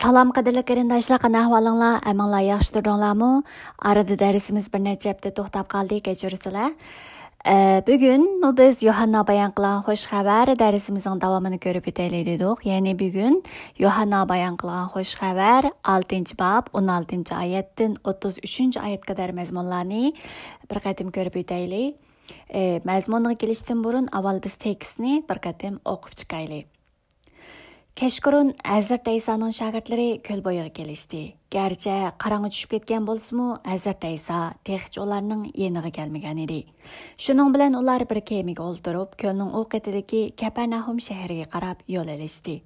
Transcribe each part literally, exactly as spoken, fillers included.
سالام قەدىرلىك قېرىنداشلار، قانداق ئەھۋالىڭلار؟ ھەممىڭلار ياخشى تۇردۇڭلارمۇ؟ ئارىدا دەرسىمىز بىر نەچچە ھەپتە توختاپ قالدى، كەچۈرسىلەر. ئە، بۈگۈنمۇ بىز يوھاننا بايان قىلغان خوش خەۋەر دەرسىمىزنىڭ داۋامىنى كۆرۈپ ئۆتەيلى دېدۇق. يەنى بۈگۈن يوھاننا بايان قىلغان خوش خەۋەر ئالتىنچى باب ئون ئالتىنچى ئايەتتىن ئوتتۇز ئۈچىنچى ئايەتكە قەدەر مەزمۇنلارنى بىر قېتىم كۆرۈپ ئۆتەيلى. ئە، مەزمۇنغا كېلىشتىن بۇرۇن ئاۋۋال بىز تېكىستنى بىر قېتىم ئوقۇپ چىقايلى. كەچقۇرۇن ھەزرەت ئەيسانىڭ شاگىرتلىرى كۆل بويىغا كېلىشتى. گەرچە قاراڭغۇ چۈشۈپ كەتكەن بولسىمۇ، ھەزرەت ئەيسا تېخىچە ئۇلارنىڭ يېنىغا كەلمىگەن ئىدى. شۇنىڭ بىلەن ئۇلار بىر كېمىگە ئولتۇرۇپ، كۆلنىڭ ئۇ قېتىدىكى كەپەرنەھۇم شەھىرىگە قاراپ يول ئېلىشتى.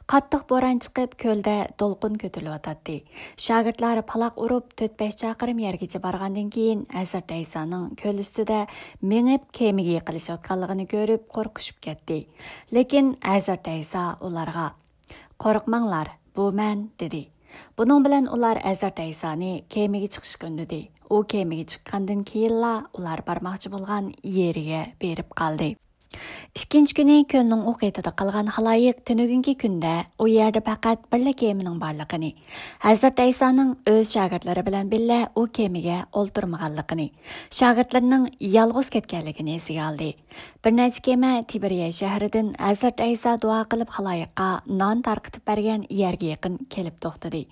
قاتتىق بوران چىقىپ، كۆلدە دولقۇن كۆتۈرۈلۈۋاتاتتى. شاگىرتلار پالاق ئۇرۇپ، تۆت-بەش چاقىرىم يەرگىچە بارغاندىن كېيىن، ھەزرەت ئەيسانىڭ كۆل ئۈستىدە مېڭىپ، كېمىگە يېقىنلىشىۋاتقانلىقىنى كۆرۈپ، قورقۇشۇپ كەتتى. لېكىن ھەزرەت ئەيسا ئۇلارغا، «قورقماڭلار، بۇ مەن» دېدى. بۇنىڭ بىلەن ئۇلار ھەزرەت ئەيسانى كېمىگە چىقىشقا ئۈندىدى. ئۇ كېمىگە چىققاندىن كېيىنلا ئۇلار بارماقچى بولغان يېرىگە بېرىپ قالدى. ئىككىنچى كۈنى كۆلنىڭ ئۇ قېتىدا قالغان خالايىق تۈنۈگۈنكى كۈندە ئۇ يەردە پەقەت بىرلا كېمىنىڭ بارلىقىنى، ھەزرەت ئەيسانىڭ ئۆز شاگىرتلىرى بىلەن بىللە ئۇ كېمىگە ئولتۇرمىغانلىقىنى، شاگىرتلىرىنىڭ يالغۇز كەتكەنلىكىنى ئېسىگە ئالدى. بىر نەچچە كېمە تىبېرىيە شەھىرىدىن ھەزرەت ئەيسا دۇئا قىلىپ خالايىققا نان تارقىتىپ بەرگەن يەرگە يېقىن كېلىپ توختىدى.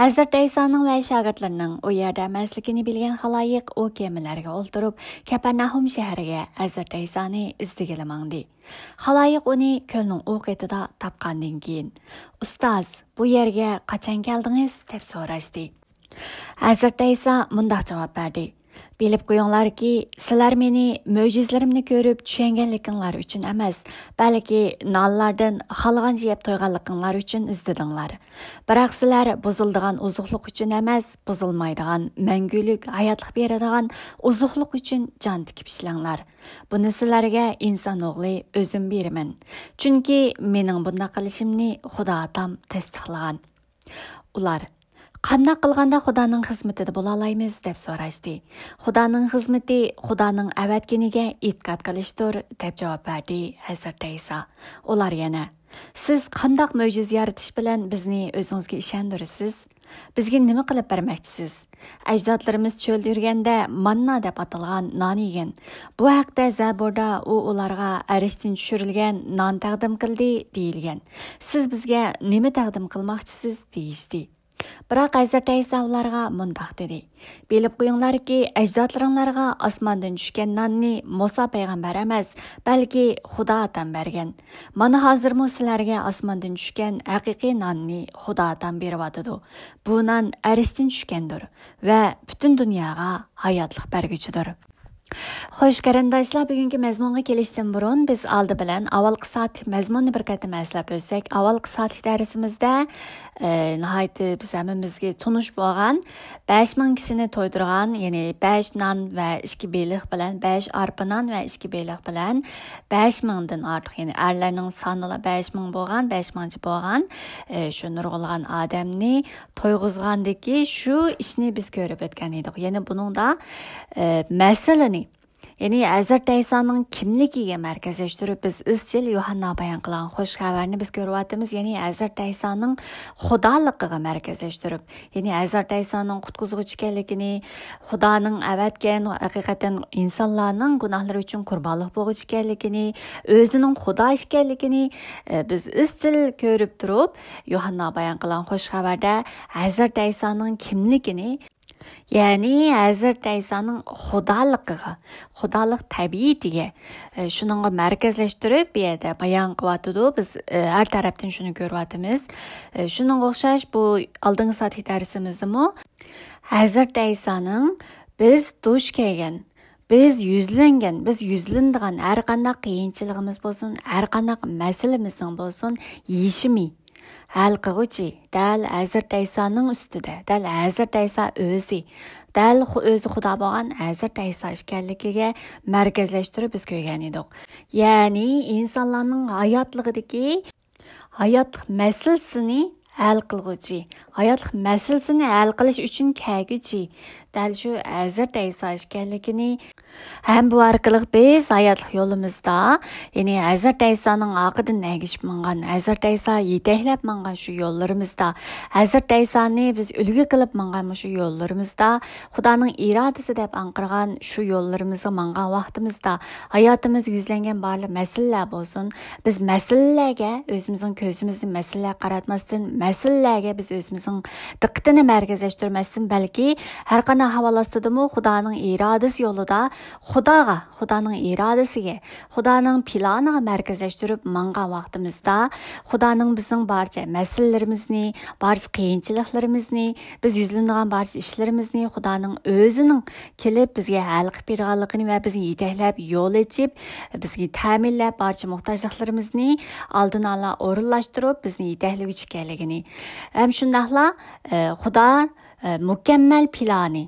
ھەزرەت ئەيسانىڭ ۋە شاگىرتلىرىنىڭ ئۇ يەردە ئەمەسلىكىنى بىلگەن خالايىق ئۇ كېمىلەرگە ئولتۇرۇپ، كەپەرنەھۇم شەھىرىگە ھەزرەت ئەيسانى ئىزدىگىلى ماڭدى. خالايىق ئۇنى كۆلنىڭ ئۇ قېتىدا تاپقاندىن كېيىن، «ئۇستاز، بۇ يەرگە قاچان كەلدىڭىز؟» دەپ سوراشتى. ھەزرەت ئەيسا مۇنداق جاۋاب بەردى، «بىلىپ قويۇڭلاركى، سىلەر مېنى مۆجىزىلىرىمنى كۆرۈپ چۈشەنگەنلىكىڭلار ئۈچۈن ئەمەس، بەلكى نانلاردىن خالىغانچە يەپ تويغانلىقىڭلار ئۈچۈن ئىزدىدىڭلار. بىراق سىلەر بۇزۇلىدىغان ئوزۇقلۇق ئۈچۈن ئەمەس، بۇزۇلمايدىغان، مەڭگۈلۈك ھاياتلىق بېرىدىغان ئوزۇقلۇق ئۈچۈن جان تىكىپ ئىشلەڭلار. بۇنى سىلەرگە ئىنسان ئوغلى ئۆزۈم بېرىمەن. چۈنكى مېنىڭ بۇنداق قىلىشىمنى خۇدا ئاتام تەستىقلىغان.» ئۇلار، «قانداق قىلغاندا خۇدانىڭ خىزمىتىدە بولالايمىز؟» دەپ سوراشتى. «خۇدانىڭ خىزمىتى خۇدانىڭ ئەۋەتكىنىگە ئېتىقاد قىلىشتۇر» دەپ جاۋاب بەردى ھەزرەت ئەيسا. ئۇلار يەنە، «سىز قانداق مۆجىزە يارىتىش بىلەن بىزنى ئۆزىڭىزگە ئىشەندۈرىسىز؟ بىزگە نېمە قىلىپ بەرمەكچىسىز؟ ئەجدادلىرىمىز چۆلدە يۈرگەندە ماننا دەپ ئاتالغان نان يېگەن. بۇ ھەقتە زەبۇردا ئۇ ئۇلارغا ئەرشتىن چۈشۈرۈلگەن نان تەقدىم قىلدى دېيىلگەن. سىز بىزگە نېمە تەقدىم قىلماقچىسىز؟» دېيىشتى. بىراق ھەزرەت ئەيسا ئۇلارغا مۇنداق دېدى، «بىلىپ قويۇڭلاركى، ئەجدادلىرىڭلارغا ئاسماندىن چۈشكەن ناننى مۇسا پەيغەمبەر ئەمەس، بەلكى خۇدا ئاتام بەرگەن. مانا ھازىرمۇ سىلەرگە ئاسماندىن چۈشكەن ھەقىقىي ناننى خۇدا ئاتام بېرىۋاتىدۇ. بۇ نان ئەرشتىن چۈشكەندۇر ۋە پۈتۈن دۇنياغا ھاياتلىق بەرگۈچىدۇر.» خوش، قېرىنداشلار، بۈگۈنكى مەزمۇنغا كېلىشتىن بۇرۇن بىز ئالدى بىلەن ئاۋۋالقى سائەتلىك مەزمۇننى بىر قېتىم ئەسلەپ ئۆتسەك، ئاۋۋالقى سائەتلىك دەرسىمىزدە، ئە، ناھايىتى بىز ھەممىمىزگە تونۇش بولغان بەش مىڭ كىشىنى تويدۇرغان، يەنى بەش نان ۋە ئىككى بېلىق بىلەن، بەش ئارپا نان ۋە ئىككى بېلىق بىلەن بەش مىڭدىن ئارتۇق، يەنى ئەرلەرنىڭ سانىلا بەش مىڭ بولغان، بەش مىڭچە بولغان، ئە، شۇ نۇرغۇنلىغان ئادەمنى تويغۇزغاندىكى شۇ ئىشنى بىز كۆرۈپ ئۆتكەن ئىدۇق. يەنى بۇنىڭدا، ئە، مەسىلىنى، يەنى ھەزرەت ئەيسانىڭ كىملىكىگە مەركەزلەشتۈرۈپ، بىز ئىزچىل يوھاننا بايان قىلغان خوش خەۋەرنى بىز كۆرۈۋاتىمىز. يەنى ھەزرەت ئەيسانىڭ خۇدالىقىغا مەركەزلەشتۈرۈپ، يەنى ھەزرەت ئەيسانىڭ قۇتقۇزغۇچى ئىكەنلىكىنى، خۇدانىڭ ئەۋەتكەن، ھەقىقەتەن ئىنسانلارنىڭ گۇناھلىرى ئۈچۈن قۇربانلىق بولغۇچى ئىكەنلىكىنى، ئۆزىنىڭ خۇدا ئىكەنلىكىنى، ئە، بىز ئىزچىل كۆرۈپ تۇرۇپ، يوھاننا بايان قىلغان خوش خەۋەردە ھەزرەت ئەيسانىڭ كىملىكىنى، يەنى ھەزرەت ئەيسانىڭ خۇدالىقىغا، خۇدالىق تەبىئىتىگە، ئە، شۇنىڭغا مەركەزلەشتۈرۈپ بۇ يەردە بايان قىلىۋاتىدۇ. بىز، ئە، ھەر تەرەپتىن شۇنى كۆرۈۋاتىمىز. ئە، شۇنىڭغا ئوخشاش بۇ ئالدىنقى سائەتلىك دەرسىمىزدىمۇ ھەزرەت ئەيسانىڭ بىز دۇچ كەلگەن، بىز يۈزلەنگەن، بىز يۈزلىنىدىغان ھەر قانداق قىيىنچىلىقىمىز بولسۇن، ھەر قانداق مەسىلىمىزنىڭ بولسۇن، يېشىمى، ھەل قىلغۇچى دەل ھەزرەت ئەيسانىڭ ئۈستىدە، دەل ھەزرەت ئەيسا ئۆزى، دەل خۇ-، ئۆزى خۇدا بولغان ھەزرەت ئەيسا ئىكەنلىكىگە مەركەزلەشتۈرۈپ بىز كۆرگەن ئىدۇق. يەنى ئىنسانلارنىڭ ھاياتلىقىدىكى ھاياتلىق مەسىلىسىنى ھەل قىلغۇچى، ھاياتلىق مەسىلىسىنى ھەل قىلىش ئۈچۈن كەلگۈچى دەل شۇ ھەزرىتى ئەيسا ئىكەنلىكىنى ھەم بۇ ئارقىلىق بىز ھاياتلىق يولىمىزدا، يەنى ھەزرىتى ئەيسانىڭ ئارقىدىن ئەگىشىپ ماڭغان، ھەزرىتى ئەيسا يېتەكلەپ ماڭغان شۇ يوللىرىمىزدا، ھەزرىتى ئەيسانى بىز ئۈلگە قىلىپ ماڭغان مۇشۇ يوللىرىمىزدا خۇدانىڭ ئىرادىسى دەپ ئاڭقىرغان شۇ يوللىرىمىزغا ماڭغان ۋاقتىمىزدا، ھاياتىمىزغا يۈزلەنگەن بارلىق مەسىلىلەر بولسۇن، بىز مەسىلىلەرگە ئۆزىمىزنىڭ كۆزىمىزنى مەسىلىلەرگە قاراتماستىن، مەسىلىلەرگە بىز ئۆزىمىزنىڭ دىققىتىنى مەركەزلەشتۈرمەستىن، بەلكى ھەر قانداق ئەھۋال ئاستىدىمۇ خۇدانىڭ ئىرادىسى يولىدا، خۇداغا، خۇدانىڭ ئىرادىسىگە، خۇدانىڭ پىلانىغا مەركەزلەشتۈرۈپ ماڭغان ۋاقتىمىزدا، خۇدانىڭ بىزنىڭ بارچە مەسىلىلىرىمىزنى، بارچە قىيىنچىلىقلىرىمىزنى، بىز يۈزلىنىدىغان بارچە ئىشلىرىمىزنى خۇدانىڭ ئۆزىنىڭ كېلىپ بىزگە ھەل قىلىپ بېرىدىغانلىقىنى ۋە بىزنى يېتەكلەپ، يول ئېچىپ، بىزگە تەمىنلەپ، بارچە موھتاجلىقلىرىمىزنى ئالدىنى ئالا ئورۇنلاشتۇرۇپ، بىزنى يېتەكلىگۈچى ئىكەنلىكىنى، ھەم شۇنداقلا، ئە، خۇدا، ئە، مۇكەممەل پىلانى،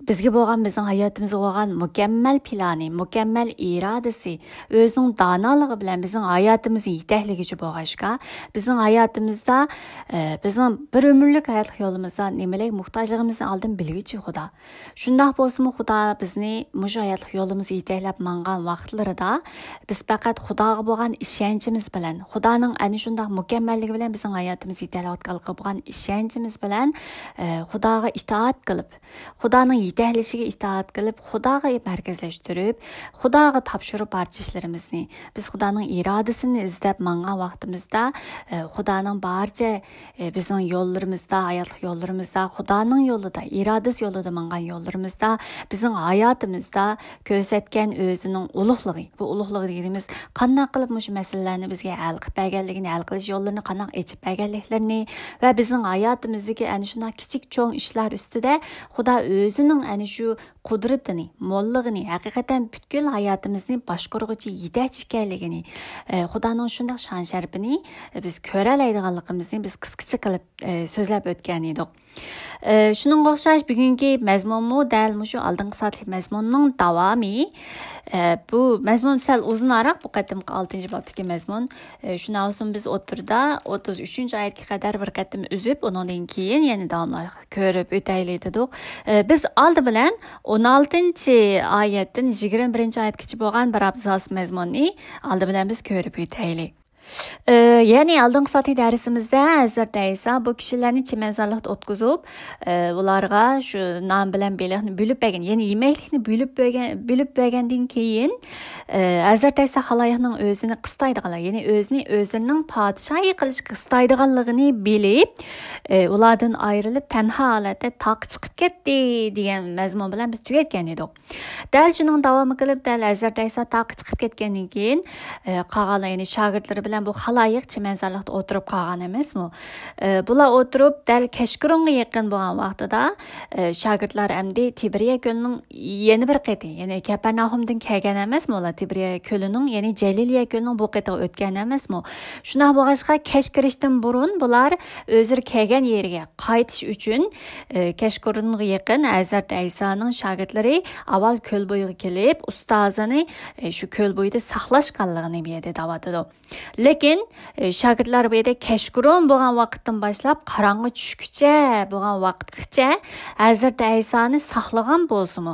بىزگە بولغان، بىزنىڭ ھاياتىمىزغا بولغان مۇكەممەل پىلانى، مۇكەممەل ئىرادىسى، ئۆزىنىڭ دانالىقى بىلەن بىزنىڭ ھاياتىمىزنى يېتەكلىگۈچى بولغاچقا، بىزنىڭ ھاياتىمىزدا، ئە، بىزنىڭ بىر ئۆمۈرلۈك ھاياتلىق يولىمىزدا نېمىلەرگە موھتاجلىقىمىزنى ئالدىن بىلگۈچى خۇدا. شۇنداق بولسىمۇ، خۇدا بىزنى مۇشۇ ھاياتلىق يولىمىزدا يېتەكلەپ ماڭغان ۋاقىتلىرىدا، بىز پەقەت خۇداغا بولغان ئىشەنچىمىز بىلەن، خۇدانىڭ ئەنە شۇنداق مۇكەممەللىكى بىلەن بىزنىڭ ھاياتىمىزنى يېتەكلەۋاتقانلىقىغا بولغان ئىشەنچىمىز بىلەن، ئە، خۇداغا ئىتائەت قىلىپ، خۇدانىڭ يېتەكلىشىگە ئىتائەت قىلىپ، خۇداغا مەركەزلەشتۈرۈپ، خۇداغا تاپشۇرۇپ بارچە ئىشلىرىمىزنى، بىز خۇدانىڭ ئىرادىسىنى ئىزدەپ ماڭغان ۋاقتىمىزدا، ئە، خۇدانىڭ بارچە، ئە، بىزنىڭ يوللىرىمىزدا، ھاياتلىق يوللىرىمىزدا، خۇدانىڭ يولىدا، ئىرادىسى يولىدا ماڭغان يوللىرىمىزدا، بىزنىڭ ھاياتىمىزدا كۆرسەتكەن ئۆزىنىڭ ئۇلۇغلۇقى، بۇ ئۇلۇغلۇق دېگىنىمىز قانداق قىلىپ مۇشۇ مەسىلىلەرنى بىزگە ھەل قىلىپ بەرگەنلىكىنى، ھەل قىلىش يوللىرىنى قانداق ئېچىپ بەرگەنلىكلىرىنى ۋە بىزنىڭ ھاياتىمىزدىكى ئەنە شۇنداق كىچىك چوڭ ئىشلار ئۈستىدە خۇدا ئۆزىنىڭ ئەنە شۇ قۇدرىتىنى، موللىقىنى، ھەقىقەتەن پۈتكۈل ھاياتىمىزنى باشقۇرغۇچى، يېتەكچى ئىكەنلىكىنى، ئە، خۇدانىڭ شۇنداق شان-شەرىپىنى، ئە، بىز كۆرەلەيدىغانلىقىمىزنى بىز قىسقىچە قىلىپ، ئە، سۆزلەپ ئۆتكەن ئىدۇق. ئە، شۇنىڭغا ئوخشاش بۈگۈنكى مەزمۇنمۇ دەل مۇشۇ ئالدىنقى سائەتلىك مەزمۇننىڭ داۋامى. ئە، بۇ مەزمۇن سەل ئۇزۇنراق، بۇ قېتىمقى ئالتىنچى بابتىكى مەزمۇن. ئە، شۇنداق بولسىمۇ بىز ئوتتۇرىدا ئوتتۇز ئۈچىنچى ئايەتكە قەدەر بىر قېتىم ئۈزۈپ، ئۇنىڭدىن كېيىن يەنە داۋاملاشقا كۆرۈپ ئۆتەيلى دېدۇق. ئە، بىز ئالدى بىلەن ئون ئالتىنچى ئايەتتىن يىگىرمە بىرىنچى ئايەتكىچە بولغان بىر ئابزاس مەزمۇننى ئالدى بىلەن بىز كۆرۈپ ئۆتەيلى. ئە، يەنى ئالدىنقى سائەتلىك دەرسىمىزدە ھەزرىتى ئەيسا بۇ كىشىلەرنى چىمەنزارلىقتا ئوتقۇزۇپ، ئە، ئۇلارغا شۇ نان بىلەن بېلىقنى بۆلۈپ بەرگەن، يەنى يېمەكلىكنى بۆلۈپ بەرگەن، بۆلۈپ بەرگەندىن كېيىن، ئە، ھەزرىتى ئەيسا خالايىقنىڭ ئۆزىنى قىستايدىغانلىقى، يەنى ئۆزىنى ئۆزلىرىنىڭ پادىشاھى قىلىشقا قىستايدىغانلىقىنى بىلىپ، ئە، ئۇلاردىن ئايرىلىپ تەنھا ھالەتتە تاغقا چىقىپ كەتتى دېگەن مەزمۇن بىلەن بىز تۈگەتكەن ئىدۇق. دەل شۇنىڭ داۋامى قىلىپ، دەل ھەزرىتى ئەيسا تاغقا چىقىپ كەتكەندىن كېيىن، ئە، قالغان، يەنى شاگىرتلىرى بىلەن بۇ خالايىق چىمەنزارلىقتا ئولتۇرۇپ قالغان ئەمەسمۇ؟ ئە، بۇلار ئولتۇرۇپ، دەل كەچقۇرۇنغا يېقىن بولغان ۋاقتىدا، ئە، شاگىرتلار ئەمدى تىبرىيە كۆلىنىڭ يەنە بىر قېتى، يەنى كەپەرناھۇمدىن كەلگەن ئەمەسمۇ ئۇلار؟ تىبرىيە كۆلىنىڭ، يەنى جەلىلىيە كۆلىنىڭ بۇ قېتىغا ئۆتكەن ئەمەسمۇ؟ شۇنداق بولغاچقا، كەچ كىرىشتىن بۇرۇن بۇلار ئۆزلىرى كەلگەن يېرىگە قايتىش ئۈچۈن، ئە، كەچقۇرۇنغا يېقىن ھەزرەت ئەيسانىڭ شاگىرتلىرى ئاۋۋال كۆل بويىغا كېلىپ، ئۇستازىنى، ئە، شۇ كۆل بويىدا ساقلاشقانلىقىنى بۇ يەردە دەۋاتىدۇ. لېكىن، ئە، شاگىرتلار بۇ يەردە كەچقۇرۇن بولغان ۋاقىتتىن باشلاپ قاراڭغۇ چۈشكىچە بولغان ۋاقىتقىچە ھەزرىتى ئەيسانى ساقلىغان بولسىمۇ،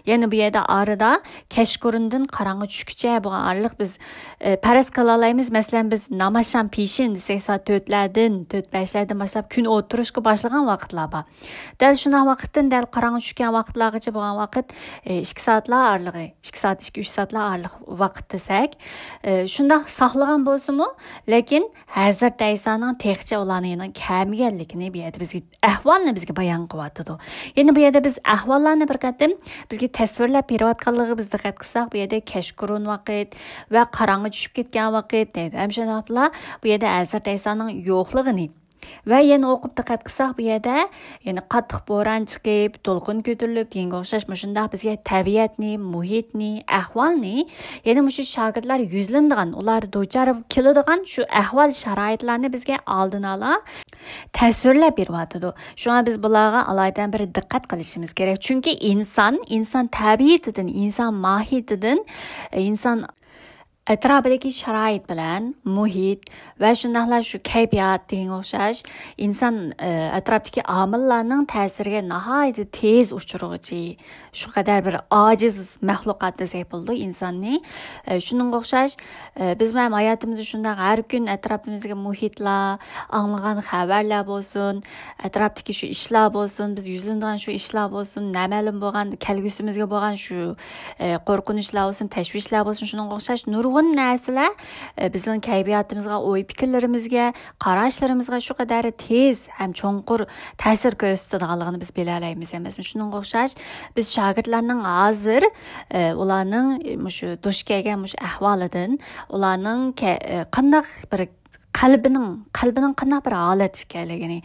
يەنى بۇ يەردە ئارىدا كەچقۇرۇندىن قاراڭغۇ چۈشكىچە بولغان ئارىلىق بىز، ئە، پەرەز قىلالايمىز. مەسىلەن، بىز نامازشام پېشىن دېسەك، سائەت تۆتلەردىن، تۆت بەشلەردىن باشلاپ كۈن ئولتۇرۇشقا باشلىغان ۋاقىتلار بار. دەل شۇنداق ۋاقىتتىن دەل قاراڭغۇ چۈشكەن ۋاقىتلارغىچە بولغان ۋاقىت، ئە، ئىككى سائەتلەر ئارىلىقى، ئىككى سائەت، ئىككى، ئۈچ سائەتلەر ئارىلىق ۋاقىت دېسەك، ئە، شۇنداق ساقلىغان بولسىمۇ، لېكىن ھەزرەت ئەيسانىڭ تېخىچە ئۇلارنىڭ يېنىغا كەلمىگەنلىكىنى بۇ يەردە بىزگە ئەھۋالنى بىزگە بايان قىلىۋاتىدۇ. يەنى بۇ يەردە بىز ئەھۋاللارنى بىر قېتىم بىزگە تەسۋىرلەپ بېرىۋاتقانلىقىغا بىز دىققەت قىلساق، بۇ يەردە كەچقۇرۇن ۋاقىت ۋە قاراڭغۇ چۈشۈپ كەتكەن ۋاقىت دەيدۇ. ھەم شۇنداقلا بۇ يەردە ھەزرەت ئەيسانىڭ يوقلۇقىنى ۋە يەنە ئوقۇپ دىققەت قىلساق، بۇ يەردە يەنە قاتتىق بوران چىقىپ، دولقۇن كۆتۈرۈلۈپ دېگەنگە ئوخشاش مۇشۇنداق بىزگە تەبىئەتنى، مۇھىتنى، ئەھۋالنى، يەنە مۇشۇ شاگىرتلار يۈزلىنىدىغان، ئۇلار دۇچار كېلىدىغان شۇ ئەھۋال شارائىتلارنى بىزگە ئالدىن ئالا تەسۋىرلەپ بېرىۋاتىدۇ. شۇڭا بىز بۇلارغا ئالايىتەن بىر دىققەت قىلىشىمىز كېرەك. چۈنكى ئىنسان، ئىنسان تەبىئىتىدىن، ئىنسان ماھىيىتىدىن، ئىنسان ئەتراپىدىكى شارائىت بىلەن مۇھىت ۋە شۇنداقلا شۇ كەيپىيات دېگەنگە ئوخشاش ئىنسان، ئە، ئەتراپتىكى ئامىللارنىڭ تەسىرىگە ناھايىتى تېز ئۇچرىغۇچى، شۇ قەدەر بىر ئاجىز مەخلۇقات دېسەك بولىدۇ ئىنساننى. ئە، شۇنىڭغا ئوخشاش، ئە، بىزمۇ ھەم ھاياتىمىزدا شۇنداق ھەر كۈن ئەتراپىمىزدىكى مۇھىتلار، ئاڭلىغان خەۋەرلەر بولسۇن، ئەتراپتىكى شۇ ئىشلار بولسۇن، بىز يۈزلىنىدىغان شۇ ئىشلار بولسۇن، نامەلۇم بولغان، كەلگۈسىمىزگە بولغان شۇ، ئە، قورقۇنچلار بولسۇن، تەشۋىشلار بولسۇن، شۇنىڭغا ئوخشاش نۇرغۇن نەرسىلەر، ئە، بىزنىڭ كەيپىياتىمىزغا، ئوي پىكىرلىرىمىزگە، قاراشلىرىمىزغا شۇ قەدەر تېز ھەم چوڭقۇر تەسىر كۆرسىتىدىغانلىقىنى بىز بىلەلەيمىز ئەمەسمۇ؟ شۇنىڭغا ئوخشاش بىز شاگىرتلارنىڭ ھازىر، ئە، ئۇلارنىڭ مۇشۇ دۇچ كەلگەن مۇشۇ ئەھۋالىدىن، ئۇلارنىڭ كە-، ئە، قانداق بىر قەلبىنىڭ، قەلبىنىڭ قانداق بىر ھالەتتە ئىكەنلىكىنى،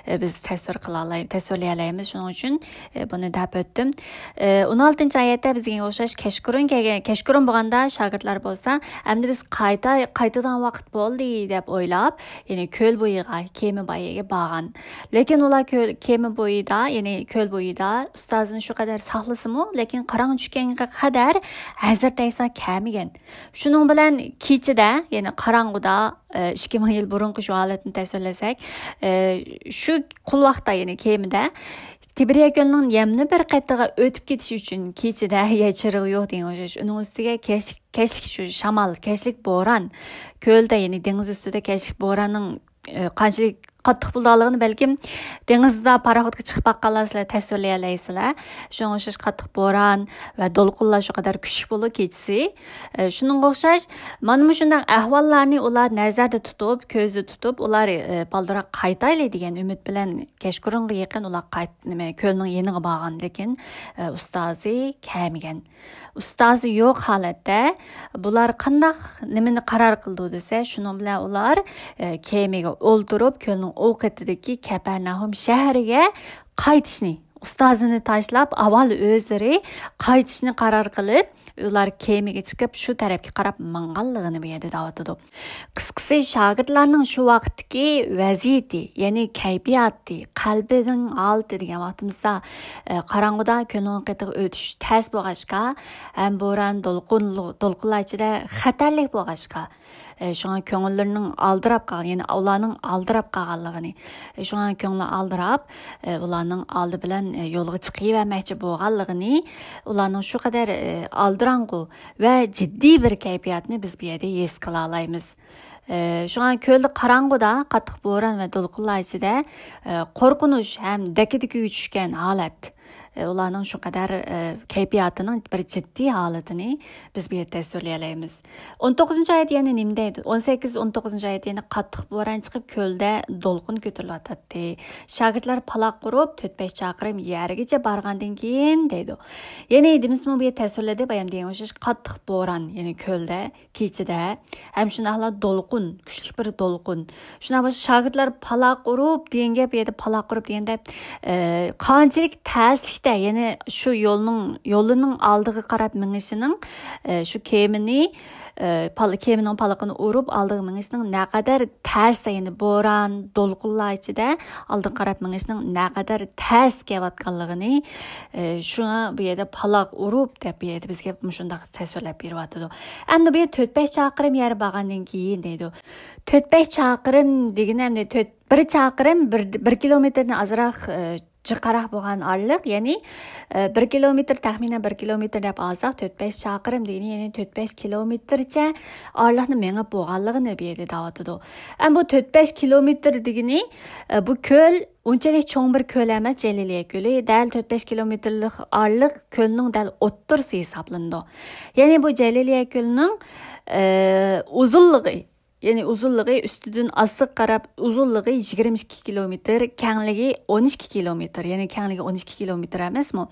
ئە، بىز تەسۋىر قىلالاي-، تەسۋىرلىيەلەيمىز. شۇنىڭ ئۈچۈن، ئە، بۇنى دەپ ئۆتتۈم. ئە، ئون ئالتىنچى ئايەتتە بىزگە ئوخشاش كەچقۇرۇن كەلگەن، كەچقۇرۇن بولغاندا شاگىرتلار بولسا، ئەمدى بىز قايتا-، قايتىدىغان ۋاقىت بولدى دەپ ئويلاپ، يەنى كۆل بويىغا، كېمە بويىغا بارغان. لېكىن ئۇلار كۆل، كېمە بويىدا، يەنى كۆل بويىدا ئۇستازىنى شۇ قەدەر ساقلىسىمۇ، لېكىن قاراڭغۇ چۈشكەنگە قەدەر ھەزرىتى ئەيسا كەلمىگەن. شۇنىڭ بىلەن كېچىدە، يەنى قاراڭغۇدا، ئە، ئىككى مىڭ يىل بۇرۇنقى شۇ ھالەتنى تەسۋىرلىسەك، ئە، شۇ قۇلۋاقتا، يەنى كېمىدە تىبرىيە كۆلىنىڭ يەنە بىر قېتىغا ئۆتۈپ كېتىش ئۈچۈن كېچىدە يەر چىرىغى يوق دېگەن ئوخشاش. ئۇنىڭ ئۈستىگە كەچلىك، كەچلىك شۇ شامال، كەچلىك بوران، كۆلدە، يەنى دېڭىز ئۈستىدە كەچلىك بوراننىڭ، ئە، قانچىلىك قاتتىق بولىدىغانلىقىنى بەلكىم دېڭىزدا پاراخوتقا چىقىپ باققانلار سىلەر تەسۋىرلىيەلەيسىلەر. شۇنىڭغا ئوخشاش قاتتىق بوران ۋە دولقۇنلار شۇ قەدەر كۈچلۈك بولىدۇ كېچىسى. ئە، شۇنىڭغا ئوخشاش مانا مۇشۇنداق ئەھۋاللارنى ئۇلار نەزەردە تۇتۇپ، كۆزدە تۇتۇپ، ئۇلار، ئە، بالدۇراق قايتايلى دېگەن ئۈمىد بىلەن كەچقۇرۇنغا يېقىن ئۇلار قايت-، نېمە، كۆلنىڭ يېنىغا بارغان، لېكىن، ئە، ئۇستازى كەلمىگەن. ئۇستازى يوق ھالەتتە بۇلار قانداق، نېمىنى قارار قىلىدۇ دېسە، شۇنىڭ بىلەن ئۇلار، ئە، كېمىگە ئولتۇرۇپ، كۆلنىڭ ئۇ قېتىدىكى كەپەرناھۇم شەھىرىگە قايتىشنى، ئۇستازىنى تاشلاپ، ئاۋۋال ئۆزلىرى قايتىشنى قارار قىلىپ، ئۇلار كېمىگە چىقىپ، شۇ تەرەپكە قاراپ ماڭغانلىقىنى بۇ يەردە دەۋاتىدۇ. قىسقىسى، شاگىرتلارنىڭ شۇ ۋاقىتتىكى ۋەزىيىتى، يەنى كەيپىياتى، قەلبىنىڭ ھالىتى دېگەن ۋاقتىمىزدا، ئە، قاراڭغۇدا كۆلنىڭ قېتىغا ئۆتۈش تەس بولغاچقا، ھەم بوران، دولقۇن، دولقۇنلار ئىچىدە خەتەرلىك بولغاچقا، ئە، شۇڭا كۆڭۈللىرىنىڭ ئالدىراپ قالغان، يەنى ئۇلارنىڭ ئالدىراپ قالغانلىقىنى، ئە، شۇڭا كۆڭلى ئالدىراپ، ئە، ئۇلارنىڭ ئالدى بىلەن، ئە، يولغا چىقىۋەرمەكچى بولغانلىقىنى، ئۇلارنىڭ شۇ قەدەر، ئە، ئالدىراڭغۇ ۋە جىددىي بىر كەيپىياتنى بىز بۇ يەردە ھېس قىلالايمىز. ئى، شۇڭا كۆلدە قاراڭغۇدا قاتتىق بوران ۋە دولقۇنلار ئىچىدە، ئى، قورقۇنچ ھەم دەككە-دۈككىگە چۈشكەن ھالەت، ئى، ئۇلارنىڭ شۇ قەدەر، ئى، كەيپىياتىنىڭ بىر جىددىي ھالىتىنى بىز بۇ يەردە تەسۋىرلىيەلەيمىز. ئون توققۇزىنچى ئايەت يەنە نېمە دەيدۇ؟ ئون سەككىز، ئون توققۇزىنچى ئايەت يەنە قاتتىق بوران چىقىپ، كۆلدە دولقۇن كۆتۈرۈلۈۋاتاتتى. شاگىرتلار پالاق قۇرۇپ، تۆت-بەش چاقىرىم يەرگىچە بارغاندىن كېيىن دەيدۇ. يەنى دېمىسىمۇ بۇ يەردە تەسۋىرلىدى، بايام دېگەن ئوخشاش قاتتىق بوران، يەنى كۆلدە كېچىدە ھەم شۇنداقلا دولقۇن، كۈچلۈك بىر دولقۇن. شۇنداق بولسا شاگىرتلار پالاق ئۇرۇپ دېگەن گەپ، بۇ يەردە پالاق ئۇرۇپ دېگەندە، ئە، قانچىلىك تەسلىكتە، يەنى شۇ يولنىڭ، يولىنىڭ ئالدىغا قاراپ مېڭىشىنىڭ، ئە، شۇ كېمىنى، ئە، پال-، كېمىنىڭ پالىقىنى ئۇرۇپ ئالدىغا مېڭىشىنىڭ نەقەدەر تەستە، يەنى بوران، دولقۇنلار ئىچىدە ئالدىغا قاراپ مېڭىشنىڭ نەقەدەر تەس كېلىۋاتقانلىقىنى، ئە، شۇڭا بۇ يەردە پالاق ئۇرۇپ دەپ بۇ يەردە بىزگە مۇشۇنداق تەسۋىرلەپ بېرىۋاتىدۇ. ئەمدى بۇ يەردە تۆت-بەش چاقىرىم يەر بارغاندىن كېيىن دەيدۇ. تۆت-بەش چاقىرىم دېگىنى ئەمدى تۆت، بىر چاقىرىم بىر، بىر كىلومېتىرنى ئازراق، ئە، جىقراق بولغان ئارىلىق، يەنى، ئە، بىر كىلومېتىر، تەخمىنەن بىر كىلومېتىر دەپ ئالساق، تۆت-بەش چاقىرىم دېگىنى، يەنى تۆت-بەش كىلومېتىرچە ئارىلىقنى مېڭىپ بولغانلىقىنى بۇ يەردە دەۋاتىدۇ. ئەمما بۇ تۆت-بەش كىلومېتىر دېگىنى، ئە، بۇ كۆل ئۇنچىلىك چوڭ بىر كۆل ئەمەس، جەلىلىيە كۆلى. دەل تۆت-بەش كىلومېتىرلىق ئارىلىق كۆلنىڭ دەل ئوتتۇرىسى ھېسابلىنىدۇ. يەنى بۇ جەلىلىيە كۆلىنىڭ، ئە، ئۇزۇنلۇقى، يەنى ئۇزۇنلۇقى ئۈستىدىن ئاستىغا قاراپ ئۇزۇنلۇقى يىگىرمە ئىككى كىلومېتىر، كەڭلىكى ئون ئىككى كىلومېتىر، يەنى كەڭلىكى ئون ئىككى كىلومېتىر ئەمەسمۇ؟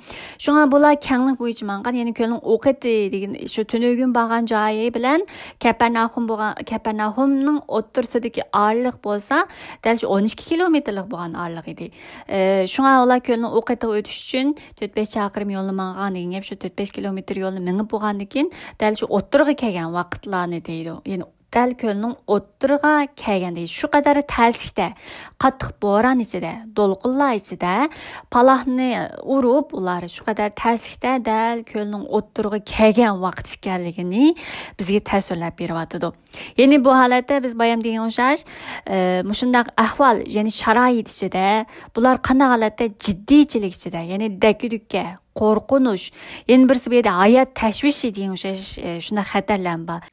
شۇڭا بۇلار كەڭلىك بويىچە ماڭغان، يەنى كۆلنىڭ ئۇ قېتى دېگەن شۇ تۈنۈگۈن بارغان جايى بىلەن كەپەرناخۇم بولغان، كەپەرناخۇمنىڭ ئوتتۇرىسىدىكى ئارىلىق بولسا دەل شۇ ئون ئىككى كىلومېتىرلىق بولغان ئارىلىق ئىدى. ئى، شۇڭا ئۇلار كۆلنىڭ ئۇ قېتىغا ئۆتۈش ئۈچۈن تۆت-بەش چاقىرىم يولنى ماڭغان دېگەن گەپ، شۇ تۆت-بەش كىلومېتىر يولنى مېڭىپ بولغاندىن كېيىن دەل شۇ ئوتتۇرىغا كەلگەن ۋاقىتلارنى دەيدۇ. يەنى دەل كۆلنىڭ ئوتتۇرىغا كەلگەندە، شۇ قەدەر تەسلىكتە، قاتتىق بوران ئىچىدە، دولقۇنلار ئىچىدە پالاھنى ئۇرۇپ، ئۇلار شۇ قەدەر تەسلىكتە دەل كۆلنىڭ ئوتتۇرىغا كەلگەن ۋاقىت ئىكەنلىكىنى بىزگە تەسۋىرلەپ بېرىۋاتىدۇ. يەنى بۇ ھالەتتە بىز بايام دېگەن ئوخشاش، ئە، مۇشۇنداق ئەھۋال، يەنى شارائىت ئىچىدە، بۇلار قانداق ھالەتتە؟ جىددىيچىلىك ئىچىدە، يەنى دەككە-دۈككە، قورقۇنچ، يەنە بىرسى بۇ يەردە ھايات تەشۋىشى دېگەن ئوخشاش، ئە، شۇنداق خەتەرلەرمۇ بار.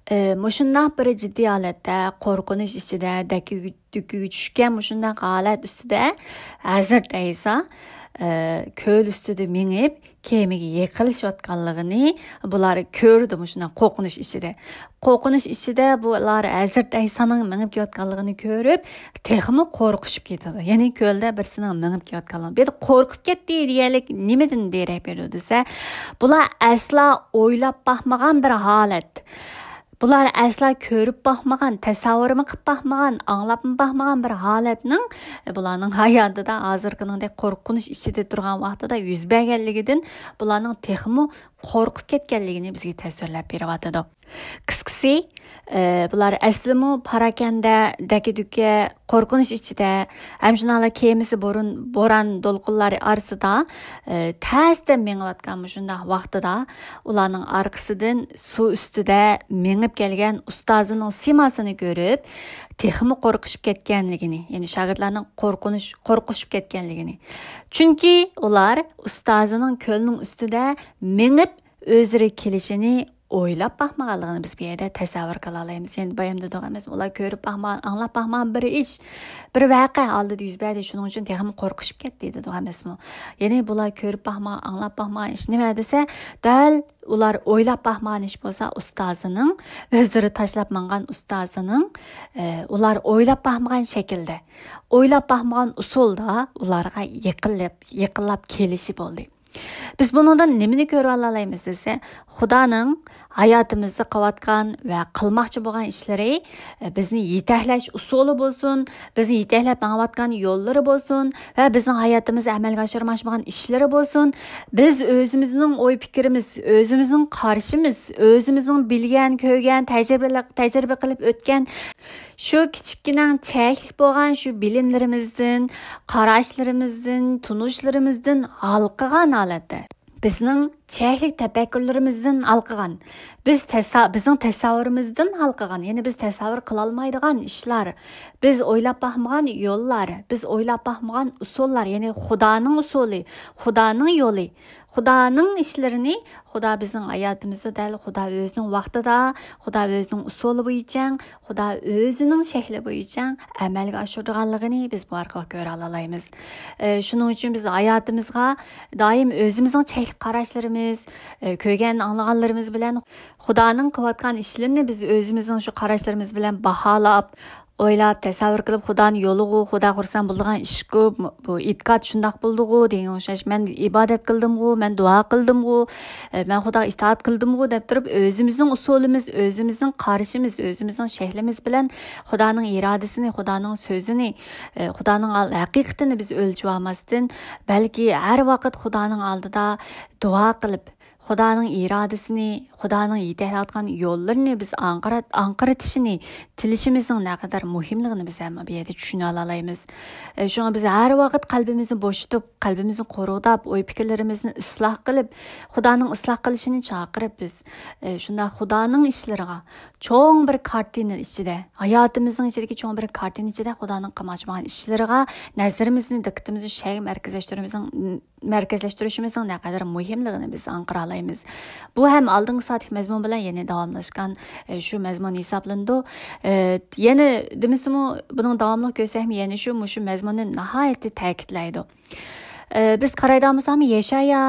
ئە، مۇشۇنداق بىر جىددىي ھالەتتە، قورقۇنچ ئىچىدە، دەككە-دۈككىگە چۈشكەن مۇشۇنداق ھالەت ئۈستىدە ھەزرىتى ئەيسا، ئە، كۆل ئۈستىدە مېڭىپ، كېمىگە يېقىنلىشىۋاتقانلىقىنى بۇلار كۆرىدۇ، مۇشۇنداق قورقۇنچ ئىچىدە. قورقۇنچ ئىچىدە بۇلار ھەزرىتى ئەيسانىڭ مېڭىپ كېلىۋاتقانلىقىنى كۆرۈپ، تېخىمۇ قورقۇشۇپ كېتىدۇ. يەنى كۆلدە بىرسىنىڭ مېڭىپ كېلىۋاتقانلىقى. بۇ يەردە قورقۇپ كەتتى دېگەنلىك نېمىدىن دېرەك بېرىدۇ دېسە، بۇلار ئەسلا ئويلاپ باقمىغان بىر ھالەت. بۇلار ئەسلا كۆرۈپ باقمىغان، تەسەۋۋۇرمۇ قىلىپ باقمىغان، ئاڭلاپمۇ باقمىغان بىر ھالەتنىڭ، ئە، بۇلارنىڭ ھاياتىدا ھازىرقىنىڭدەك قورقۇنچ ئىچىدە تۇرغان ۋاقتىدا يۈز بەرگەنلىكىدىن بۇلارنىڭ تېخىمۇ قورقۇپ كەتكەنلىكىنى بىزگە تەسۋىرلەپ بېرىۋاتىدۇ. قىسقىسى، ئە، بۇلار ئەسلىمۇ پاراكەندە، دەككە-دۈككە، قورقۇنچ ئىچىدە، ھەم شۇنداقلا كېمىسى بۇرۇن، بوران دولقۇنلار ئارىسىدا، ئە، تەستە مېڭىۋاتقان مۇشۇنداق ۋاقتىدا، ئۇلارنىڭ ئارقىسىدىن سۇ ئۈستىدە مېڭىپ كەلگەن ئۇستازىنىڭ سىيماسىنى كۆرۈپ، تېخىمۇ قورقۇشۇپ كەتكەنلىكىنى، يەنى شاگىرتلارنىڭ قورقۇنچ، قورقۇشۇپ كەتكەنلىكىنى. چۈنكى ئۇلار ئۇستازىنىڭ كۆلنىڭ ئۈستىدە مېڭىپ ئۆزلىرى كېلىشىنى ئويلاپ باقمىغانلىقىنى بىز بۇ يەردە تەسەۋۋۇر قىلالايمىز. يەنە بايام دېدۇق ئەمەسمۇ، ئۇلار كۆرۈپ باقمىغان، ئاڭلاپ باقمىغان بىر ئىش، بىر ۋەقە ئالدىدا يۈز بەردى، شۇنىڭ ئۈچۈن تېخىمۇ قورقۇشۇپ كەتتى دېدۇق ئەمەسمۇ؟ يەنى بۇلار كۆرۈپ باقمىغان، ئاڭلاپ باقمىغان ئىش نېمە دېسە، دەل ئۇلار ئويلاپ باقمىغان ئىش بولسا، ئۇستازىنىڭ، ئۆزلىرى تاشلاپ ماڭغان ئۇستازىنىڭ، ئە، ئۇلار ئويلاپ باقمىغان شەكىلدە، ئويلاپ باقمىغان ئۇسۇلدا ئۇلارغا يېقىنلاپ، يېقىنلاپ كېلىشى بولدى. بىز بۇنىڭدىن نېمىنى كۆرۈۋالالايمىز دېسە، خۇدانىڭ ھاياتىمىزدا قىلىۋاتقان ۋە قىلماقچى بولغان ئىشلىرى، ئە، بىزنى يېتەكلەش ئۇسۇلى بولسۇن، بىزنى يېتەكلەپ ماڭىۋاتقان يوللىرى بولسۇن ۋە بىزنىڭ ھاياتىمىزدا ئەمەلگە ئاشۇرماقچى بولغان ئىشلىرى بولسۇن، بىز ئۆزىمىزنىڭ ئوي پىكرىمىز، ئۆزىمىزنىڭ قارىشىمىز، ئۆزىمىزنىڭ بىلگەن، كۆرگەن، تەجرىبىلىك، تەجرىبە قىلىپ ئۆتكەن شۇ كىچىككىنە چەكلىك بولغان شۇ بىلىملىرىمىزدىن، قاراشلىرىمىزدىن، تونۇشلىرىمىزدىن ھالقىغان ھالەتتە، بىزنىڭ چەكلىك تەپەككۇرلىرىمىزدىن ھالقىغان، بىز تەسە-، بىزنىڭ تەسەۋۋۇرىمىزدىن ھالقىغان، يەنى بىز تەسەۋۋۇر قىلالمايدىغان ئىشلار، بىز ئويلاپ باقمىغان يوللار، بىز ئويلاپ باقمىغان ئۇسۇللار، يەنى خۇدانىڭ ئۇسۇلى، خۇدانىڭ يولى، خۇدانىڭ ئىشلىرىنى خۇدا بىزنىڭ ھاياتىمىزدا دەل خۇدا ئۆزىنىڭ ۋاقتىدا، خۇدا ئۆزىنىڭ ئۇسۇلى بويىچە، خۇدا ئۆزىنىڭ شەكلى بويىچە ئەمەلگە ئاشۇرىدىغانلىقىنى بىز بۇ ئارقىلىق كۆرەلالايمىز. ئە، شۇنىڭ ئۈچۈن بىز ھاياتىمىزغا دائىم ئۆزىمىزنىڭ چەكلىك قاراشلىرىمىز، ئە، كۆرگەن، ئاڭلىغانلىرىمىز بىلەن خۇدانىڭ قىلىۋاتقان ئىشلىرىنى بىز ئۆزىمىزنىڭ شۇ قاراشلىرىمىز بىلەن باھالاپ، ئويلاپ، تەسەۋۋۇر قىلىپ، خۇدانى يولىغۇ، خۇدا خۇرسەن بولىدىغان ئىشقۇ، بۇ ئېتىقاد شۇنداق بولىدىغۇ دېگەن ئوخشاش، مەن ئىبادەت قىلدىمغۇ، مەن دۇئا قىلدىمغۇ، ئە، مەن خۇداغا ئىتائەت قىلدىمغۇ دەپ تۇرۇپ، ئۆزىمىزنىڭ ئۇسۇلىمىز، ئۆزىمىزنىڭ قارىشىمىز، ئۆزىمىزنىڭ شەكلىمىز بىلەن خۇدانىڭ ئىرادىسىنى، خۇدانىڭ سۆزىنى، ئە، خۇدانىڭ ئال-، ھەقىقىتىنى بىز ئۆلچىۋالماستىن، بەلكى ھەر ۋاقىت خۇدانىڭ ئالدىدا دۇئا قىلىپ، خۇدانىڭ ئىرادىسىنى، خۇدانىڭ يېتەكلەۋاتقان يوللىرىنى بىز ئاڭقىرا-، ئاڭقىرىتىشىنى، تىلىشىمىزنىڭ نەقەدەر مۇھىملىقىنى بىز ھەممە بۇ يەردە چۈشىنىۋالالايمىز. ئە، شۇڭا بىز ھەر ۋاقىت قەلبىمىزنى بوشىتىپ، قەلبىمىزنى قوغداپ، ئوي پىكىرلىرىمىزنى ئىسلاھ قىلىپ، خۇدانىڭ ئىسلاھ قىلىشىنى چاقىرىپ بىز، ئە، شۇنداق خۇدانىڭ ئىشلىرىغا چوڭ بىر كارتىنا ئىچىدە، ھاياتىمىزنىڭ ئىچىدىكى چوڭ بىر كارتىنا ئىچىدە خۇدانىڭ قىلماقچى بولغان ئىشلىرىغا نەزىرىمىزنى، دىققىتىمىزنى شۇ يەرگە مەركەزلەشتۈرۈشىمىزنىڭ مەركەزلەشتۈرۈشىمىزنىڭ نەقەدەر مۇھىملىقىنى بىز ئاڭقىرالايمىز. بۇ ھەم ئالدىنقى سائەتتىكى مەزمۇن بىلەن يەنە داۋاملاشقان، ئە، شۇ مەزمۇن ھېسابلىنىدۇ. ئە، يەنە دېمىسىمۇ، بۇنىڭ داۋاملىق كۆرسەكمۇ، يەنە شۇ، مۇشۇ مەزمۇننى ناھايىتى تەكىتلەيدۇ. ئە، بىز قارايدىغان بولساق، يەشايا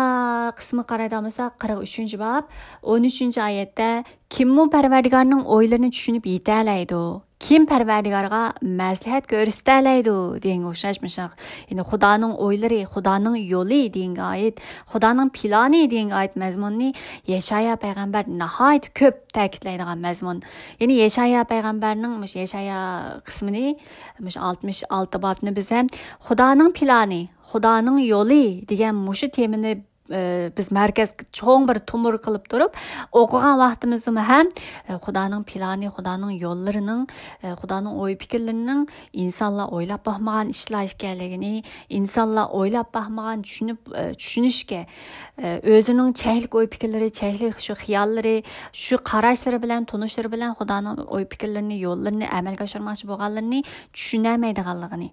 قىسمىغا قارايدىغان بولساق، قىرىق ئۈچىنچى باب، ئون ئۈچىنچى ئايەتتە، «كىممۇ پەرۋەردىگارنىڭ ئويلىرىنى چۈشىنىپ يېتەلەيدۇ؟ كىم پەرۋەردىگارغا مەسلىھەت كۆرسىتەلەيدۇ؟» دېگەنگە ئوخشاش مۇشۇ. يەنى خۇدانىڭ ئويلىرى، خۇدانىڭ يولى دېگەنگە ئائىت، خۇدانىڭ پىلانى دېگەنگە ئائىت مەزمۇننى يەشايا پەيغەمبەر ناھايىتى كۆپ تەكىتلەيدىغان مەزمۇن. يەنى يەشايا پەيغەمبەرنىڭ مۇشۇ يەشايا قىسمىنى، مۇشۇ ئالتمىش ئالتە بابنى بىز ھەم خۇدانىڭ پىلانى، خۇدانىڭ يولى دېگەن مۇشۇ تېمىنى ئە، بىز مەركەز چوڭ بىر تومۇر قىلىپ تۇرۇپ ئوقۇغان ۋاقتىمىزدىمۇ ھەم، ئە، خۇدانىڭ پىلانى، خۇدانىڭ يوللىرىنىڭ، ئە، خۇدانىڭ ئوي پىكىرلىرىنىڭ ئىنسانلار ئويلاپ باقمىغان ئىشلار ئىكەنلىكىنى، ئىنسانلار ئويلاپ باقمىغان، چۈشىنىپ، ئە، چۈشىنىشكە، ئە، ئۆزىنىڭ چەكلىك ئوي پىكىرلىرى، چەكلىك شۇ خىياللىرى، شۇ قاراشلىرى بىلەن، تونۇشلىرى بىلەن خۇدانىڭ ئوي پىكىرلىرىنى، يوللىرىنى ئەمەلگە ئاشۇرماقچى بولغانلىرىنى چۈشىنەلمەيدىغانلىقىنى،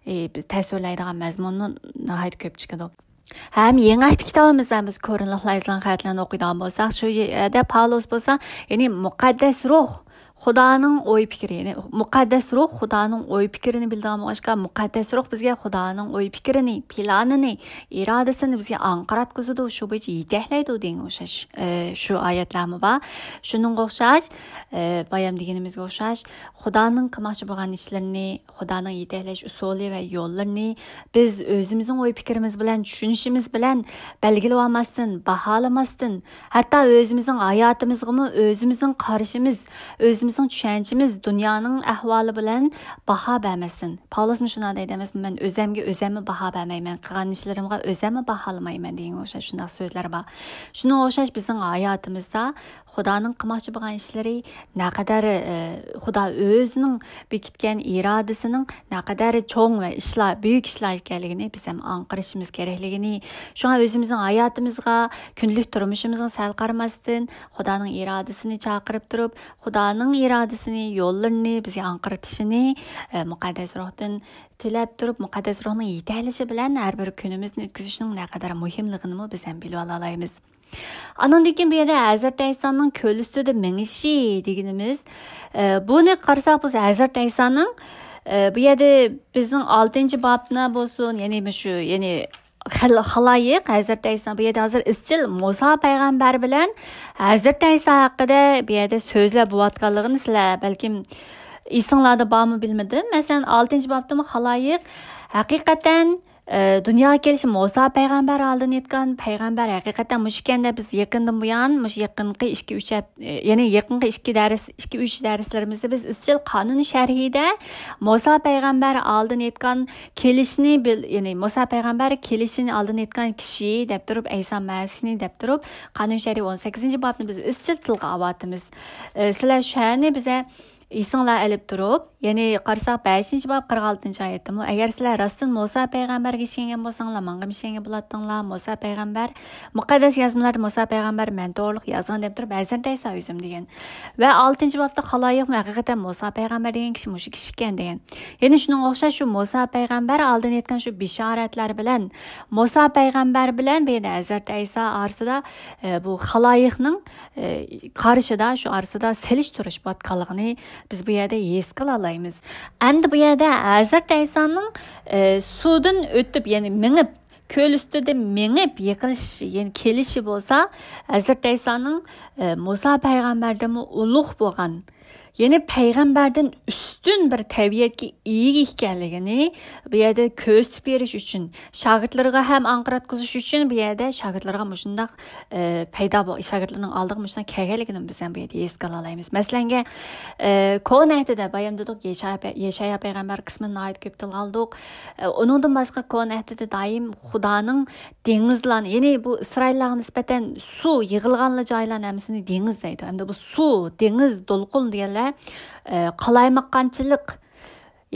ئى، تەسۋىرلەيدىغان مەزمۇنمۇ ناھايىتى كۆپ چىقىدۇ. ھەم يېڭى ئەھدى كىتابىمىزدا بىز كورىنتلىقلار يېزىلغان خەتلەرنى ئوقۇيدىغان بولساق، شۇ يەردە پاۋلۇس بولسا، يەنى مۇقەددەس روھ خۇدانىڭ ئوي پىكرى، يەنى مۇقەددەس روھ خۇدانىڭ ئوي پىكرىنى بىلىدىغان بولغاچقا، مۇقەددەس روھ بىزگە خۇدانىڭ ئوي پىكرىنى، پىلانىنى، ئىرادىسىنى بىزگە ئاڭقىراتقۇزىدۇ، شۇ بويىچە يېتەكلەيدۇ دېگەنگە ئوخشاش، ئى، شۇ ئايەتلەرمۇ بار. شۇنىڭغا ئوخشاش، ئى، بايام دېگىنىمىزگە ئوخشاش، خۇدانىڭ قىلماقچى بولغان ئىشلىرىنى، خۇدانىڭ يېتەكلەش ئۇسۇلى ۋە يوللىرىنى بىز ئۆزىمىزنىڭ ئوي پىكرىمىز بىلەن، چۈشىنىشىمىز بىلەن بەلگىلىۋالماستىن، باھالىماستىن، ھەتتا ئۆزىمىزنىڭ ھاياتىمىزغىمۇ ئۆزىمىزنىڭ قارىشىمىز، ئۆزىمىزنىڭ چۈشەنچىمىز، دۇنيانىڭ ئەھۋالى بىلەن باھا بەرمەستىن. پاۋلۇسمۇ شۇنداق دەيدۇ ئەمەسمۇ، مەن ئۆزەمگە ئۆزەممۇ باھا بەرمەيمەن، قىلغان ئىشلىرىمغا ئۆزەممۇ باھالىمايمەن دېگەنگە ئوخشاش شۇنداق سۆزلەر بار. شۇنىڭغا ئوخشاش بىزنىڭ ھاياتىمىزدا خۇدانىڭ قىلماقچى بولغان ئىشلىرى نەقەدەر، ئە، خۇدا ئۆزىنىڭ بېكىتكەن ئىرادىسىنىڭ نەقەدەر چوڭ ۋە ئىشلار، بۈيۈك ئىشلار ئىكەنلىكىنى بىز ھەم ئاڭقىرىشىمىز كېرەكلىكىنى، شۇڭا ئۆزىمىزنىڭ ھاياتىمىزغا، كۈندىلىك تۇرمۇشىمىزغا سەل قارىماستىن، خۇدانىڭ ئىرادىسىنى چاقىرىپ تۇرۇپ، خۇدانىڭ ئىرادىسىنى، يوللىرىنى بىزگە ئاڭقىرتىشىنى، ئە، مۇقەددەس روھتىن تىلەپ تۇرۇپ، مۇقەددەس روھنىڭ يېتەكلىشى بىلەن ھەر بىر كۈنىمىزنى ئۆتكۈزۈشنىڭ نەقەدەر مۇھىملىقىنىمۇ بىز ھەم بىلىۋالالايمىز. ئانىڭدىن كېيىن بۇ يەردە ھەزرىتى ئەيسانىڭ كۆل ئۈستىدە مېڭىشى دېگىنىمىز، ئە، بۇنى قارىساق، بۇ ھەزرىتى ئەيسانىڭ، ئە، بۇ يەردە بىزنىڭ ئالتىنچى بابنا بولسۇن، يەنى مۇشۇ، يەنى خەل-، خالايىق، ھەزرىتى ئەيسا، بۇ يەردە ھازىر ئىزچىل مۇسا پەيغەمبەر بىلەن ھەزرىتى ئەيسا ھەققىدە بۇ يەردە سۆزلەپ بولۇۋاتقانلىقىنى سىلەر بەلكىم ئېسىڭلاردا بارمۇ بىلمىدىم. مەسىلەن، ئالتىنچى بابتىمۇ خالايىق ھەقىقەتەن، ئە، دۇنياغا كېلىشى مۇسا پەيغەمبەر ئالدىن ئېيتقان پەيغەمبەر ھەقىقەتەن مۇشۇ ئىكەن دەپ بىز يېقىندىن بۇيان، مۇشۇ يېقىنقى ئىككى، ئۈچ ھەپ-، ئە، يەنى يېقىنقى ئىككى دەرس، ئىككى، ئۈچ دەرسلىرىمىزدە بىز ئىزچىل قانۇن شەرھىدە مۇسا پەيغەمبەر ئالدىن ئېيتقان كېلىشنى بىل-، يەنى مۇسا پەيغەمبەر كېلىشىنى ئالدىن ئېيتقان كىشى دەپ تۇرۇپ، ئەيسا مەسىھنى دەپ تۇرۇپ، قانۇن شەرھى ئون سەككىزىنچى بابنى بىز ئىزچىل تىلغا ئاۋاتىمىز. ئە، سىلەر شۇنى بىزە ئېسىڭلار ئېلىپ تۇرۇپ، يەنى قارىساق، بەشىنچى باب، قىرىق ئالتىنچى ئايەتتىمۇ، ئەگەر سىلەر راستتىن مۇسا پەيغەمبەرگە ئىشەنگەن بولساڭلار، ماڭىمۇ ئىشەنگەن بولاتتىڭلار. مۇسا پەيغەمبەر، مۇقەددەس يازمىلاردا مۇسا پەيغەمبەر مەن توغرۇلۇق يازغان دەپ تۇرۇپ، ھەزرىتى ئەيسا ئۆزۈم دېگەن. ۋە ئالتىنچى بابتا خالايىقمۇ ھەقىقەتەن مۇسا پەيغەمبەر دېگەن كىشى مۇشۇ كىشى ئىكەن دېگەن. يەنى شۇنىڭغا ئوخشاش شۇ مۇسا پەيغەمبەر ئالدىن ئېيتقان شۇ بىشارەتلەر بىلەن، مۇسا پەيغەمبەر بىلەن بۇ يەردە ھەزرىتى ئەيسا ئارىسىدا، ئە، بۇ خالايىقنىڭ، ئە، قارشىدا، شۇ ئارىسىدا سېلىشتۇرۇش بولۇۋاتقانلىقىنى بىز بۇ يەردە ھېس قىلالايمىز. ئەمدى بۇ يەردە ھەزرىتى ئەيسانىڭ، ئە، سۇدىن ئۆتۈپ، يەنى مېڭىپ، كۆل ئۈستىدە مېڭىپ يىقىلىش، يەنى كېلىشى بولسا، ھەزرىتى ئەيسانىڭ، ئە، مۇسا پەيغەمبەردىنمۇ ئۇلۇغ بولغان، يەنى پەيغەمبەردىن ئۈستۈن بىر تەبىئەتكە ئىگە ئىكەنلىكىنى بۇ يەردە كۆرسىتىپ بېرىش ئۈچۈن، شاگىرتلىرىغا ھەم ئاڭقىراتقۇزۇش ئۈچۈن بۇ يەردە شاگىرتلىرىغا مۇشۇنداق، ئە، پەيدا بول-، شاگىرتلىرىنىڭ ئالدىغا مۇشۇنداق كەلگەنلىكىنى بىز ھەم بۇ يەردە ھېس قىلالايمىز. مەسىلەنگە، ئە، كونا ئەھدىدە بايام دېدۇق، يەشايا پە-، يەشايا پەيغەمبەر قىسمىنى ناھايىتى كۆپ تىلغا ئالدۇق. ئە، ئۇنىڭدىن باشقا كونا ئەھدىدە دائىم خۇدانىڭ دېڭىزلارنى، يەنى بۇ ئىسرائىللارغا نىسبەتەن سۇ يىغىلغانلا جايلارنى ھەممىسىنى دېڭىز دەيدۇ. ھەمدە بۇ سۇ، دېڭىز، دولقۇن دېگەنلەر، ئە، قالايمىقانچىلىق.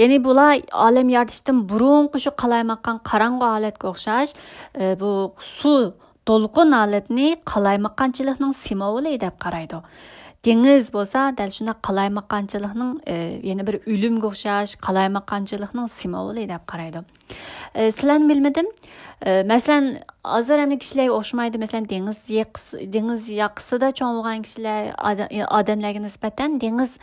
يەنى بۇلار ئالەم يارىتىشتىن بۇرۇنقى شۇ قالايمىقان قاراڭغۇ ھالەتكە ئوخشاش، ئە، بۇ سۇ، دولقۇن ھالەتنى قالايمىقانچىلىقنىڭ سىمۋولى دەپ قارايدۇ. دېڭىز بولسا دەل شۇنداق قالايمىقانچىلىقنىڭ، ئە، يەنە بىر ئۆلۈمگە ئوخشاش قالايمىقانچىلىقنىڭ سىمۋولى دەپ قارايدۇ. ئە، سىلەرنى بىلمىدىم. ئە، مەسىلەن، ھازىر ئەمدى كىشىلەرگە ئوخشىمايدۇ. مەسىلەن، دېڭىز يېقىس-، دېڭىز ياقىسىدا چوڭ بولغان كىشىلەر، ئاد-، ئادەملەرگە نىسبەتەن دېڭىز،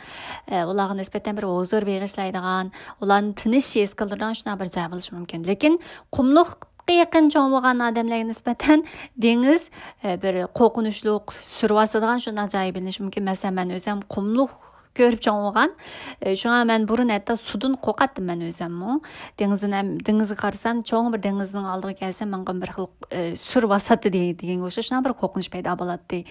ئە، ئۇلارغا نىسبەتەن بىر ھۇزۇر بېغىشلايدىغان، ئۇلارنى تىنچ ھېس قىلدۇرىدىغان شۇنداق بىر جاي بولۇشى مۇمكىن. لېكىن قۇملۇققا يېقىن چوڭ بولغان ئادەملەرگە نىسبەتەن دېڭىز، ئە، بىر قورقۇنچلۇق، سۈرۈۋاسىدىغان شۇنداق جاي بىلىنىشى مۇمكىن. مەسىلەن، مەن ئۆزۈم قۇملۇق كۆرۈپ چوڭ بولغان. ئى، شۇڭا مەن بۇرۇن ھەتتا سۇدىن قورقاتتىم مەن ئۆزۈممۇ. دېڭىزدىن ھەم، دېڭىزگە قارىسام، چوڭ بىر دېڭىزنىڭ ئالدىغا كەلسەم، ماڭا بىر خىل، ئى، سۈر باساتتى دېگەن، دېگەنگە ئوخشاش شۇنداق بىر قورقۇنچ پەيدا بولاتتى.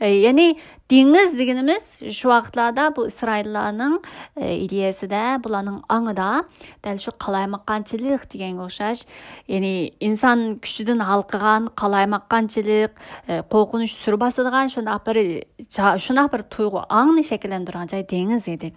ئى، يەنى دېڭىز دېگىنىمىز شۇ ۋاقىتلاردا بۇ ئىسرائىللارنىڭ، ئى، ئىدىيەسىدە، بۇلارنىڭ ئاڭىدا دەل شۇ قالايمىقانچىلىق دېگەنگە ئوخشاش، يەنى ئىنسان كۈچىدىن ھالقىغان قالايمىقانچىلىق، ئى، قورقۇنچ سۈر باسىدىغان شۇنداق بىر جا-، شۇنداق بىر تۇيغۇ، ئاڭنى شەكىللەندۈرگەن جاي دېڭىز ئىدى.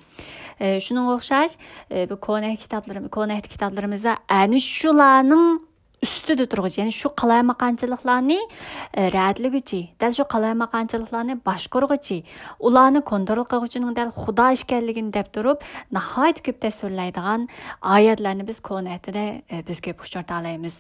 ئى، شۇنىڭغا ئوخشاش، ئى، بۇ كونا كىتابلىرىم-، كونا ئەھدى كىتابلىرىمىزدا ئەنە شۇلارنىڭ ئۈستىدە تۇرغۇچى، يەنى شۇ قالايمىقانچىلىقلارنى، ئى، رەتلىگۈچى، دەل شۇ قالايمىقانچىلىقلارنى باشقۇرغۇچى، ئۇلارنى كونترول قىلغۇچىنىڭ دەل خۇدا ئىكەنلىكىنى دەپ تۇرۇپ، ناھايىتى كۆپ تەسۋىرلەيدىغان ئايەتلەرنى بىز كونا ئەھدىدە، ئى، بىز كۆپ ئۇچرىتالايمىز.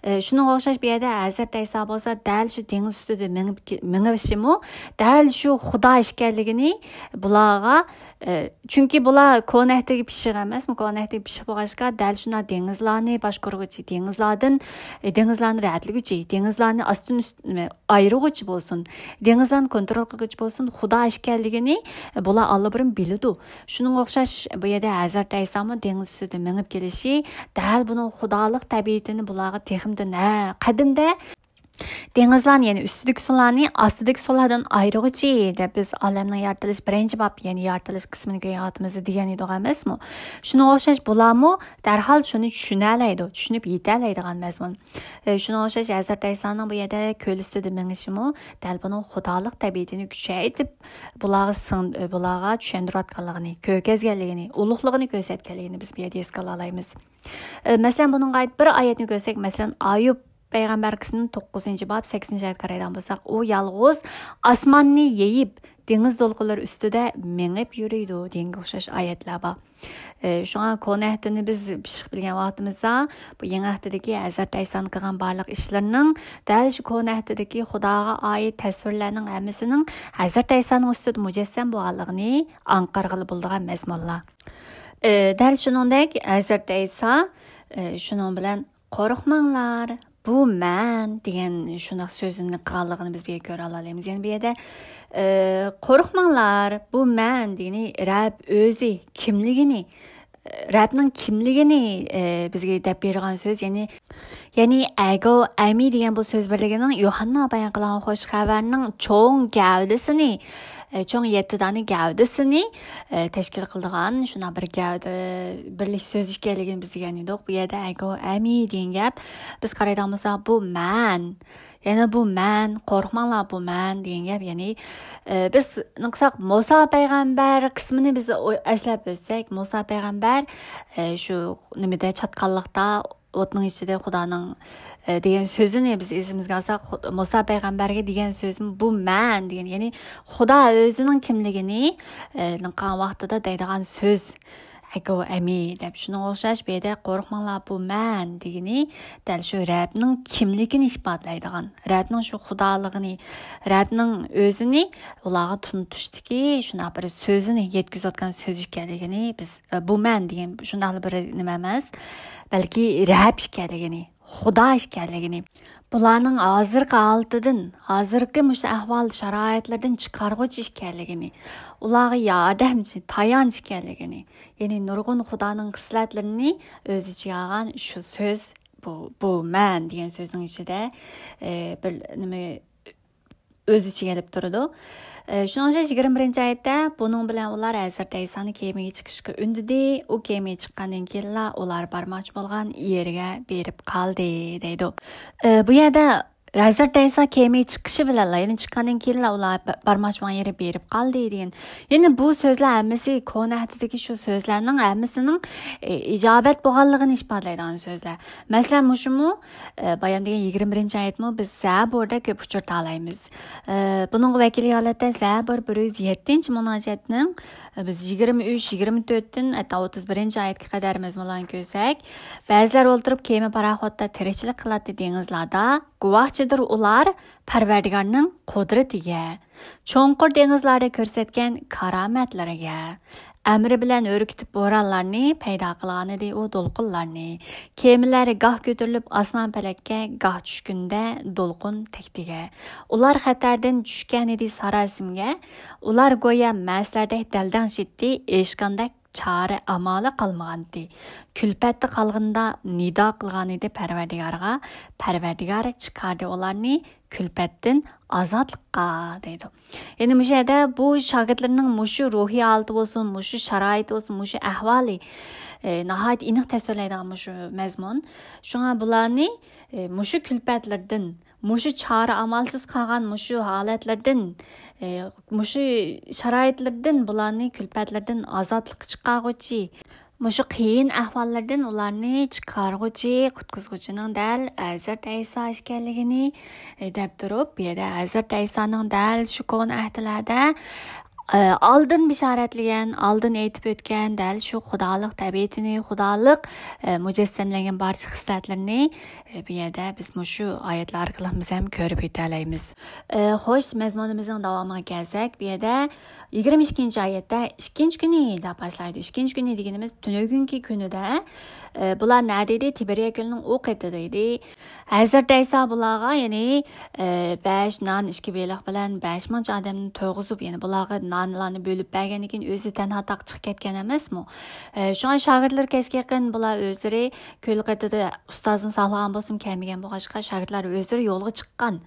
ئى، شۇنىڭغا ئوخشاش بۇ يەردە ھەزرىتى ئەيسا بولسا دەل شۇ دېڭىز ئۈستىدە مېڭىپ، مېڭىشىمۇ دەل شۇ خۇدا ئىكەنلىكىنى بۇلارغا، ئى، چۈنكى بۇلار كونا ئەھدىدىكى پىششىق ئەمەسمۇ، كونا ئەھدىدىكى پىششىق بولغاچقا، دەل شۇنداق دېڭىزلارنى باشقۇرغۇچى، دېڭىزلاردىن، ئى، دېڭىزلارنى رەتلىگۈچى، دېڭىزلارنى ئاستىن ئۈست-، نېمە، ئايرىغۇچى بولسۇن، دېڭىزلارنى كونترول قىلغۇچى بولسۇن، خۇدا ئىكەنلىكىنى بۇلار ئاللىبۇرۇن بىلىدۇ. شۇنىڭغا ئوخشاش بۇ يەردە ھەزرىتى ئەيسامۇ دېڭىز ئۈستىدە مېڭىپ كېلىشى دەل بۇنىڭ خۇدالىق تەبىئىتىنى بۇلارغا تېخىمدىن، ھە، قەدىمدە دېڭىزلارنى، يەنى ئۈستىدىكى سۇلارنى ئاستىدىكى سۇلاردىن ئايرىغۇچى دەپ بىز ئالەمنىڭ يارىتىلىش بىرىنچى باب، يەنى يارىتىلىش قىسمىنى كۆرگەن ۋاقتىمىزدا دېگەن ئىدۇق ئەمەسمۇ؟ شۇنىڭغا ئوخشاش بۇلارمۇ دەرھال شۇنى چۈشىنەلەيدۇ، چۈشىنىپ يېتەلەيدىغان مەزمۇن. ئى، شۇنىڭغا ئوخشاش ھەزرىتى ئەيسانىڭ بۇ يەردە كۆل ئۈستىدە مېڭىشىمۇ دەل بۇنىڭ خۇدالىق تەبىئىتىنى كۈچەيتىپ، بۇلارغا سىڭ-، ئى، بۇلارغا چۈشەندۈرۈۋاتقانلىقىنى، كۆرگەزگەنلىكىنى، ئۇلۇغلۇقىنى كۆرسەتكەنلىكىنى بىز بۇ يەردە ھېس قىلالايمىز. ئى، مەسىلەن، بۇنىڭغا ئائىت بىر ئايەتنى كۆرسەك، مەسىلەن، ئايۇب پەيغەمبەر قىسمىنىڭ توققۇزىنچى باب، سەككىزىنچى ئايەتكە قارايدىغان بولساق، ئۇ يالغۇز ئاسماننى يېيىپ، دېڭىز دولقۇنلىرى ئۈستىدە مېڭىپ يۈرىدۇ دېگەنگە ئوخشاش ئايەتلەر بار. ئى، شۇڭا كونا ئەھدىنى بىز پىششىق بىلگەن ۋاقتىمىزدا، بۇ يېڭى ئەھدىدىكى ھەزرىتى ئەيسانىڭ قىلغان بارلىق ئىشلىرىنىڭ دەل شۇ كونا ئەھدىدىكى خۇداغا ئائىت تەسۋىرلەرنىڭ ھەممىسىنىڭ ھەزرىتى ئەيسانىڭ ئۈستىدە مۇجەسسەم بولغانلىقىنى ئاڭقارغىلى بولىدىغان مەزمۇنلار. ئى، دەل شۇنىڭدەك ھەزرىتى ئەيسا، ئى، شۇنىڭ بىلەن «قورقماڭلار، بۇ مەن» دېگەن شۇنداق سۆزنى قىلغانلىقىنى بىز بۇ يەردە كۆرەلايمىز. يەنى بۇ يەردە، ئى، «قورقماڭلار، بۇ مەن» دېگىنى رەب ئۆزى كىملىكىنى، رەبنىڭ كىملىكىنى، ئى، بىزگە دەپ بېرىدىغان سۆز. يەنى، يەنى «ئەگو ئەمى» دېگەن بۇ سۆز بىرلىكىنىڭ يوھاننا بايان قىلغان خۇش خەۋەرنىڭ چوڭ گەۋدىسىنى، ئى، چوڭ يەتتە دانە گەۋدىسىنى، ئى، تەشكىل قىلىدىغان شۇنداق بىر گەۋدە، بىرلىك سۆز ئىكەنلىكىنى بىز دېگەن ئىدۇق. بۇ يەردە «ئەگو ئەمى» دېگەن گەپ، بىز قارايدىغان بولساق، «بۇ مەن». يەنى «بۇ مەن، قورقماڭلار، بۇ مەن» دېگەن گەپ. يەنى، ئى، بىز نېمە قىلساق، مۇسا پەيغەمبەر قىسمىنى بىز ئو-، ئەسلەپ ئۆتسەك، مۇسا پەيغەمبەر، ئى، شۇ نېمىدە، چاتقاللىقتا، ئوتنىڭ ئىچىدە خۇدانىڭ، ئى، دېگەن سۆزىنى بىز ئېسىمىزگە ئالساق، خۇ-، مۇسا پەيغەمبەرگە دېگەن سۆزمۇ «بۇ مەن» دېگەن، يەنى خۇدا ئۆزىنىڭ كىملىكىنى، ئى، نېمە قىلغان ۋاقتىدا دەيدىغان سۆز. «ئەگو ئەمى» دەپ. شۇنىڭغا ئوخشاش بۇ يەردە «قورقماڭلار، بۇ مەن» دېگىنى دەل شۇ رەبنىڭ كىملىكىنى ئىپادىلەيدىغان، رەبنىڭ شۇ خۇدالىقىنى، رەبنىڭ ئۆزىنى ئۇلارغا تونۇتۇشتىكى شۇنداق بىر سۆزىنى يەتكۈزۈۋاتقان سۆز ئىكەنلىكىنى بىز، ئە، «بۇ مەن» دېگەن شۇنداقلا بىر نېمە ئەمەس، بەلكى رەب ئىكەنلىكىنى، خۇدا ئىكەنلىكىنى، بۇلارنىڭ ھازىرقى ھالىتىدىن، ھازىرقى مۇشۇ ئەھۋال شارائىتلىرىدىن چىقارغۇچى ئىكەنلىكىنى، ئۇلارغا ياردەمچى، تايانچ ئىكەنلىكىنى، يەنى نۇرغۇن خۇدانىڭ خىسلەتلىرىنى ئۆز ئىچىگە ئالغان شۇ سۆز، بۇ، «بۇ مەن» دېگەن سۆزنىڭ ئىچىدە، ئى، بىر نېمە ئۆز ئىچىگە ئېلىپ تۇرىدۇ. ئى، شۇنىڭ ئۈچۈن يىگىرمە بىرىنچى ئايەتتە، بۇنىڭ بىلەن ئۇلار ھەزرىتى ئەيسانى كېمىگە چىقىشقا ئۈندىدى، ئۇ كېمىگە چىققاندىن كېيىنلا ئۇلار بارماقچى بولغان يېرىگە بېرىپ قالدى، دەيدۇ. ئى، بۇ يەردە ھەزرىتى ئەيسا كېمىگە چىقىشى بىلەنلا، يەنى چىققاندىن كېيىنلا ئۇلار ب-، بارماقچى بولغان يېرىگە بېرىپ قالدى دېگەن. يەنى بۇ سۆزلەر ھەممىسى كونا ئەھدىدىكى شۇ سۆزلەرنىڭ ھەممىسىنىڭ، ئى، ئىجابەت بولغانلىقىنى ئىپادىلەيدىغان سۆزلەر. مەسىلەن، مۇشۇمۇ، ئى، بايام دېگەن يىگىرمە بىرىنچى ئايەتمۇ بىز زەبۇردە كۆپ ئۇچرىتالايمىز. ئى، بۇنىڭغا ۋەكىلىي ھالەتتە زەبۇر بىر يۈز يەتتىنچى مۇناجاتنىڭ، ئى، بىز يىگىرمە ئۈچ، يىگىرمە تۆتتىن ھەتتا ئوتتۇز بىرىنچى ئايەتكە قەدەر مەزمۇنلارنى كۆرسەك، بەزىلەر ئولتۇرۇپ كېمە پاراخوتتا تىرىكچىلىك قىلاتتى دېڭىزلاردا، گۇۋاھچىدۇر ئۇلار پەرۋەردىگارنىڭ قۇدرىتىگە، چوڭقۇر دېڭىزلاردا كۆرسەتكەن كارامەتلىرىگە. ئەمرى بىلەن ھۆركىتىپ بورانلارنى پەيدا قىلغانىدى ئۇ دولقۇنلارنى. كېمىلەر گاھ كۆتۈرۈلۈپ ئاسمان پەلەككە، گاھ چۈشكىندە دولقۇن تەكتىگە. ئۇلار خەتەردىن چۈشكەنىدى ساراسىمگە. ئۇلار گويا مەستلەردەك دەلدەڭشىتتى، ئېشقاندەك چارە ئامالى قالمىغانتى. كۈلپەتتە قالغىنىدا نىدا قىلغانىدى پەرۋەردىگارغا. پەرۋەردىگار چىقاردى ئۇلارنى كۈلپەتتىن ئازادلىققا، دەيدۇ. يەنى مۇشۇ يەردە بۇ شاگىرتلىرىنىڭ مۇشۇ روھىي ھالىتى بولسۇن، مۇشۇ شارائىتى بولسۇن، مۇشۇ ئەھۋالى، ئى، ناھايىتى ئېنىق تەسۋىرلەيدىغان مۇشۇ مەزمۇن. شۇڭا بۇلارنى، ئى، مۇشۇ كۈلپەتلىرىدىن، مۇشۇ چارە ئامالسىز قالغان مۇشۇ ھالەتلىرىدىن، ئى، مۇشۇ شارائىتلىرىدىن بۇلارنى كۈلپەتلىرىدىن ئازادلىققا چىقارغۇچى، مۇشۇ قىيىن ئەھۋاللاردىن ئۇلارنى چىقارغۇچى، قۇتقۇزغۇچىنىڭ دەل ھەزرىتى ئەيسا ئىكەنلىكىنى، ئى، دەپ تۇرۇپ، بۇ يەردە ھەزرىتى ئەيسانىڭ دەل شۇ كونا ئەھدىلەردە، ئى، ئالدىن بېشارەتلىگەن، ئالدىن ئېيتىپ ئۆتكەن دەل شۇ خۇدالىق تەبىئىتىنى، خۇدالىق، ئى، مۇجەسسەملەنگەن بارچە خىسلەتلىرىنى، ئى، بۇ يەردە بىز مۇشۇ ئايەتلەر ئارقىلىق بىز ھەم كۆرۈپ ئۆتەلەيمىز. ئى، خوش، مەزمۇنىمىزنىڭ داۋامىغا كەلسەك، بۇ يەردە يىگىرمە ئىككىنچى ئايەتتە ئىككىنچى كۈنى دەپ باشلايدۇ. ئىككىنچى كۈنى دېگىنىمىز تۈنۈگۈنكى كۈنىدە، ئى، بۇلار نەدە ئىدى؟ تىبېرىيا كۆلىنىڭ ئۇ قېتىدا ئىدى. ھەزرىتى ئەيسا بۇلارغا، يەنى، ئى، بەش نان، ئىككى بېلىق بىلەن بەش مىڭچە ئادەمنى تويغۇزۇپ، يەنى بۇلارغا نانلارنى بۆلۈپ بەرگەندىن كېيىن ئۆزى تەنھا تاغقا چىقىپ كەتكەن ئەمەسمۇ؟ ئى، شۇڭا شاگىرتلىرى كەچكە يېقىن بۇلار ئۆزلىرى كۆل قېتىدا ئۇستازىنى ساقلىغان بولسىمۇ كەلمىگەن بولغاچقا، شاگىرتلار ئۆزلىرى يولغا چىققان.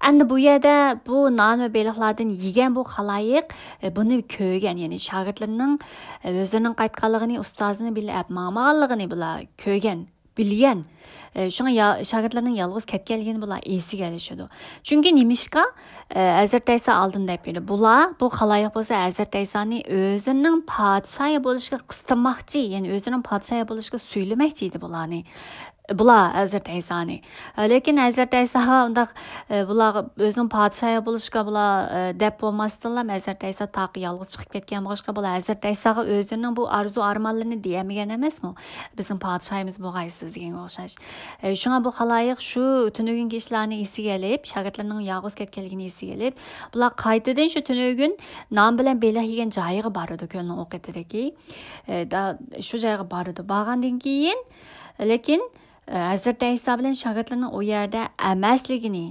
ئەمدى بۇ يەردە بۇ نان ۋە بېلىقلاردىن يېگەن بۇ خالايىق، ئى، بۇنى كۆرگەن، يەنى شاگىرتلىرىنىڭ، ئى، ئۆزلىرىنىڭ قايتقانلىقىنى، ئۇستازىنى بىللە ئەپ ماڭمىغانلىقىنى بۇلار كۆرگەن، بىلگەن. ئى، شۇڭا يا-، شاگىرتلىرىنىڭ يالغۇز كەتكەنلىكىنى بۇلار ئېسىگە ئېلىشىدۇ. چۈنكى نېمىشقا؟ ئى، ھەزرىتى ئەيسا ئالدىن دەپ بېرىدۇ. بۇلار، بۇ خالايىق بولسا ھەزرىتى ئەيسانى ئۆزىنىڭ پادىشاھى بولۇشىغا قىستىماقچى، يەنى ئۆزىنىڭ پادىشاھى بولۇشىغا سۈيلىمەكچى ئىدى بۇلارنى. بۇلار ھەزرىتى ئەيسانى. لېكىن ھەزرىتى ئەيساغا ئۇنداق، ئى، بۇلارغا ئۆزىنىڭ پادىشاھى بولۇشقا بۇلار، ئى، دەپ بولماستىنلا، ھەزرىتى ئەيسا تاغقا يالغۇز چىقىپ كەتكەن بولغاچقا، بۇلار ھەزرىتى ئەيساغا ئۆزلىرىنىڭ بۇ ئارزۇ ئارمانلىرىنى دېيەلمىگەن ئەمەسمۇ؟ بىزنىڭ پادىشاھىمىز بولغايسىز دېگەنگە ئوخشاش. ئى، شۇڭا بۇ خالايىق شۇ تۈنۈگۈنكى ئىشلارنى ئېسىگە ئېلىپ، شاگىرتلىرىنىڭ يالغۇز كەتكەنلىكىنى ئېسىگە ئېلىپ، بۇلار قايتىدىن شۇ تۈنۈگۈن نان بىلەن بېلىق يېگەن جايىغا بارىدۇ، كۆلنىڭ ئۇ قېتىدىكى. ئى، دا-، شۇ جايغا بارىدۇ. بارغاندىن كېيىن، لېكىن، ئى، ھەزرىتى ئەيسا بىلەن شاگىرتلىرىنىڭ ئۇ يەردە ئەمەسلىكىنى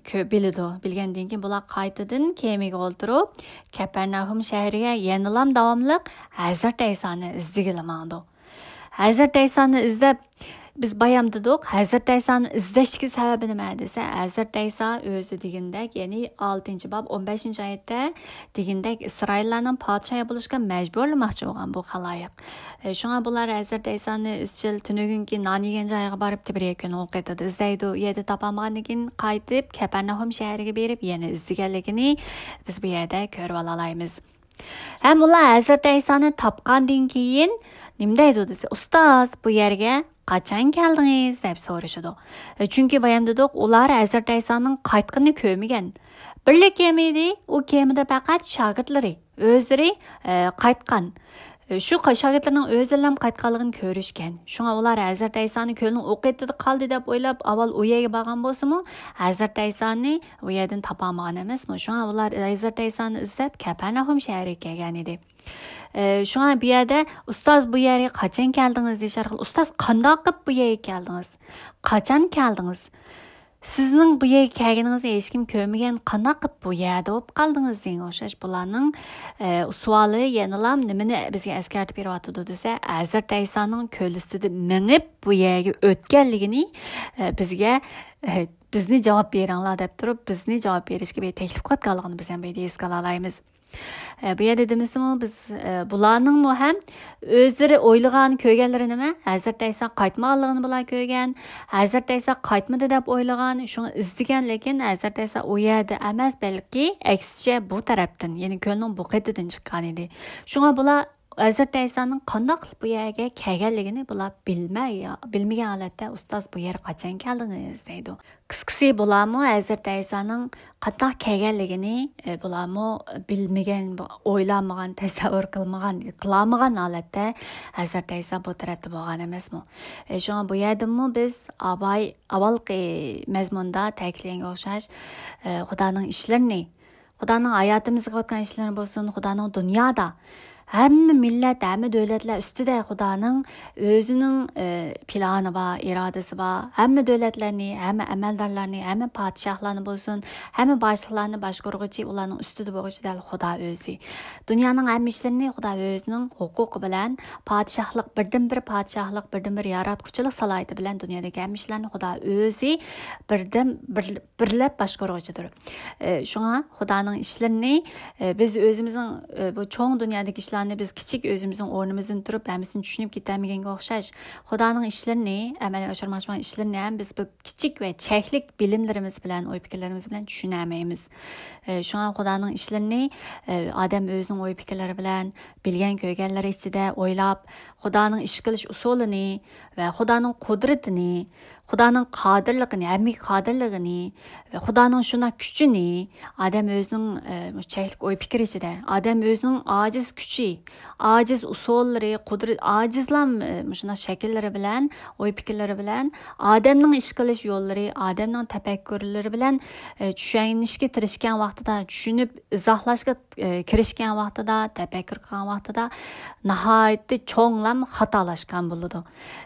كۆ-، بىلىدۇ. بىلگەندىن كېيىن بۇلار قايتىدىن كېمىگە ئولتۇرۇپ، كەپەرناھۇم شەھىرىگە يەنىلا داۋاملىق ھەزرىتى ئەيسانى ئىزدىگىلى ماڭىدۇ. ھەزرىتى ئەيسانى ئىزدەپ، بىز بايام دېدۇق، ھەزرىتى ئەيسانى ئىزدەشتىكى سەۋەبى نېمە دېسە، ھەزرىتى ئەيسا ئۆزى دېگىنىدەك، يەنى ئالتىنچى باب ئون بەشىنچى ئايەتتە دېگىنىدەك، ئىسرائىللارنىڭ پادىشاھى بولۇشقا مەجبۇرلىماقچى بولغان بۇ خالايىق. ئى، شۇڭا بۇلار ھەزرىتى ئەيسانى ئىزچىل تۈنۈگۈنكى نان يېگەن جايىغا بارىپ، تىبېرىيا كۆلىنىڭ ئۇ قېتىدا ئىزدەيدۇ. ئۇ يەردە تاپالمىغاندىن كېيىن قايتىپ، كەپەرناھۇم شەھىرىگە بېرىپ، يەنە ئىزدىگەنلىكىنى بىز بۇ يەردە كۆرۈۋالالايمىز. ھەم ئۇلار ھەزرىتى ئەيسانى تاپقاندىن كېيىن نېمە دەيدۇ دېسە، ئۇستاز، بۇ يەرگە قاچان كەلدىڭىز؟ دەپ سورىشىدۇ. ئى، چۈنكى بايام دېدۇق، ئۇلار ھەزرىتى ئەيسانىڭ قايتقىنىنى كۆرمىگەن. بىرلا كېمە ئىدى، ئۇ كېمىدە پەقەت شاگىرتلىرى، ئۆزلىرى، ئى، قايتقان. ئى، شۇ قا-، شاگىرتلىرىنىڭ ئۆزلىرىلا قايتقانلىقىنى كۆرۈشكەن. شۇڭا ئۇلار ھەزرىتى ئەيسانى كۆلنىڭ ئۇ قېتىدا قالدى دەپ ئويلاپ، ئاۋۋال ئۇ يەرگە بارغان بولسىمۇ، ھەزرىتى ئەيسانى ئۇ يەردىن تاپالمىغان ئەمەسمۇ؟ شۇڭا ئۇلار ھەزرىتى ئەيسانى ئىزدەپ، كەپەرناھۇم شەھىرىگە كەلگەن ئىدى. ئى، شۇڭا بۇ يەردە، ئۇستاز، بۇ يەرگە قاچان كەلدىڭىز؟ دېيىش ئارقىلىق، ئۇستاز، قانداق قىلىپ بۇ يەرگە كەلدىڭىز؟ قاچان كەلدىڭىز؟ سىزنىڭ بۇ يەرگە كەلگىنىڭىزنى ھېچكىم كۆرمىگەن، قانداق قىلىپ بۇ يەردە بولۇپ قالدىڭىز؟ دېگەنگە ئوخشاش بۇلارنىڭ، ئى، سوئالى يەنىلا نېمىنى بىزگە ئەسكەرتىپ بېرىۋاتىدۇ دېسە، ھەزرىتى ئەيسانىڭ كۆل ئۈستىدە مېڭىپ بۇ يەرگە ئۆتكەنلىكىنى، ئى، بىزگە، ئى، بىزنى جاۋاب بېرىڭلار دەپ تۇرۇپ، بىزنى جاۋاب بېرىشكە بىر تەكلىپ قىلىۋاتقانلىقىنى بىز ھەم بۇ يەردە ھېس قىلالايمىز. ئە، بۇ يەردە دېمىسىمۇ، بىز، ئە، بۇلارنىڭمۇ ھەم ئۆزلىرى ئويلىغان، كۆرگەنلىرى نېمە؟ ھەزرىتى ئەيسا قايتمىغانلىقىنى بۇلار كۆرگەن. ھەزرىتى ئەيسا قايتمىدى دەپ ئويلىغان، شۇڭا ئىزدىگەن، لېكىن ھەزرىتى ئەيسا ئۇ يەردە ئەمەس، بەلكى ئەكسىچە بۇ تەرەپتىن، يەنى كۆلنىڭ بۇ قېتىدىن چىققان ئىدى. شۇڭا بۇلار ھەزرىتى ئەيسانىڭ قانداق قىلىپ بۇ يەرگە كەلگەنلىكىنى بۇلار بىلمەي-، بىلمىگەن ھالەتتە، ئۇستاز، بۇ يەرگە قاچان كەلدىڭىز؟ دەيدۇ. قىسقىسى، بۇلارمۇ ھەزرىتى ئەيسانىڭ قانداق كەلگەنلىكىنى، ئى، بۇلارمۇ بىلمىگەن، ئويلانمىغان، تەسەۋۋۇر قىلمىغان، قىلالمىغان ھالەتتە ھەزرىتى ئەيسا بۇ تەرەپتە بولغان ئەمەسمۇ؟ ئى، شۇڭا بۇ يەردىمۇ بىز ئاۋاي-، ئاۋۋالقى مەزمۇندا تەكىتلىگەنگە ئوخشاش، ئى، خۇدانىڭ ئىشلىرىنى، خۇدانىڭ ھاياتىمىزدا قىلىۋاتقان ئىشلىرى بولسۇن، خۇدانىڭ دۇنيادا ھەممە مىللەت، ھەممە دۆلەتلەر ئۈستىدە خۇدانىڭ ئۆزىنىڭ، ئى، پىلانى بار، ئىرادىسى بار. ھەممە دۆلەتلەرنى، ھەممە ئەمەلدارلارنى، ھەممە پادىشاھلارنى بولسۇن، ھەممە باشلىقلارنى باشقۇرغۇچى، ئۇلارنىڭ ئۈستىدە بولغۇچى دەل خۇدا ئۆزى. دۇنيانىڭ ھەممە ئىشلىرىنى خۇدا ئۆزىنىڭ ھوقۇقى بىلەن، پادىشاھلىق، بىردىنبىر پادىشاھلىق، بىردىنبىر ياراتقۇچىلىق سالاھىيىتى بىلەن دۇنيادىكى ھەممە ئىشلارنى خۇدا ئۆزى بىردىن بىر بىرلەپ باشقۇرغۇچىدۇر. ئى، شۇڭا خۇدانىڭ ئىشلىرىنى، ئى، بىز ئۆزىمىزنىڭ، ئى، بۇ چوڭ دۇنيادىكى ئىشلارنى بىز كىچىك ئۆزىمىزنىڭ ئورنىمىزدىن تۇرۇپ ھەممىسىنى چۈشىنىپ كېتەلمىگەنگە ئوخشاش، خۇدانىڭ ئىشلىرىنى، ئەمەلگە ئاشۇرماقچى بولغان ئىشلىرىنى ھەم بىز بۇ كىچىك ۋە چەكلىك بىلىملىرىمىز بىلەن، ئوي پىكىرلىرىمىز بىلەن چۈشىنەلمەيمىز. ئى، شۇڭا خۇدانىڭ ئىشلىرىنى، ئى، ئادەم ئۆزىنىڭ ئوي پىكىرلىرى بىلەن، بىلگەن كۆرگەنلىرى ئىچىدە ئويلاپ، خۇدانىڭ ئىش قىلىش ئۇسۇلىنى ۋە خۇدانىڭ قۇدرىتىنى، خۇدانىڭ قادىرلىقىنى، ھەممىگە قادىرلىقىنى ۋە خۇدانىڭ شۇنداق كۈچىنى ئادەم ئۆزىنىڭ، ئە، مۇشۇ چەكلىك ئوي پىكرى ئىچىدە ئادەم ئۆزىنىڭ ئاجىز كۈچى، ئاجىز ئۇسۇللىرى، قۇدرەت، ئاجىزلام، ئە، مۇشۇنداق شەكىللىرى بىلەن، ئوي پىكىرلىرى بىلەن ئادەمنىڭ ئىش قىلىش يوللىرى، ئادەمنىڭ تەپەككۇرلىرى بىلەن، ئە، چۈشەنىشكە تىرىشكەن ۋاقتىدا، چۈشىنىپ ئىزاھلاشقا ئى، كىرىشكەن ۋاقتىدا، تەپەككۇر قىلغان ۋاقتىدا ناھايىتى چوڭلام خاتالاشقان بولىدۇ.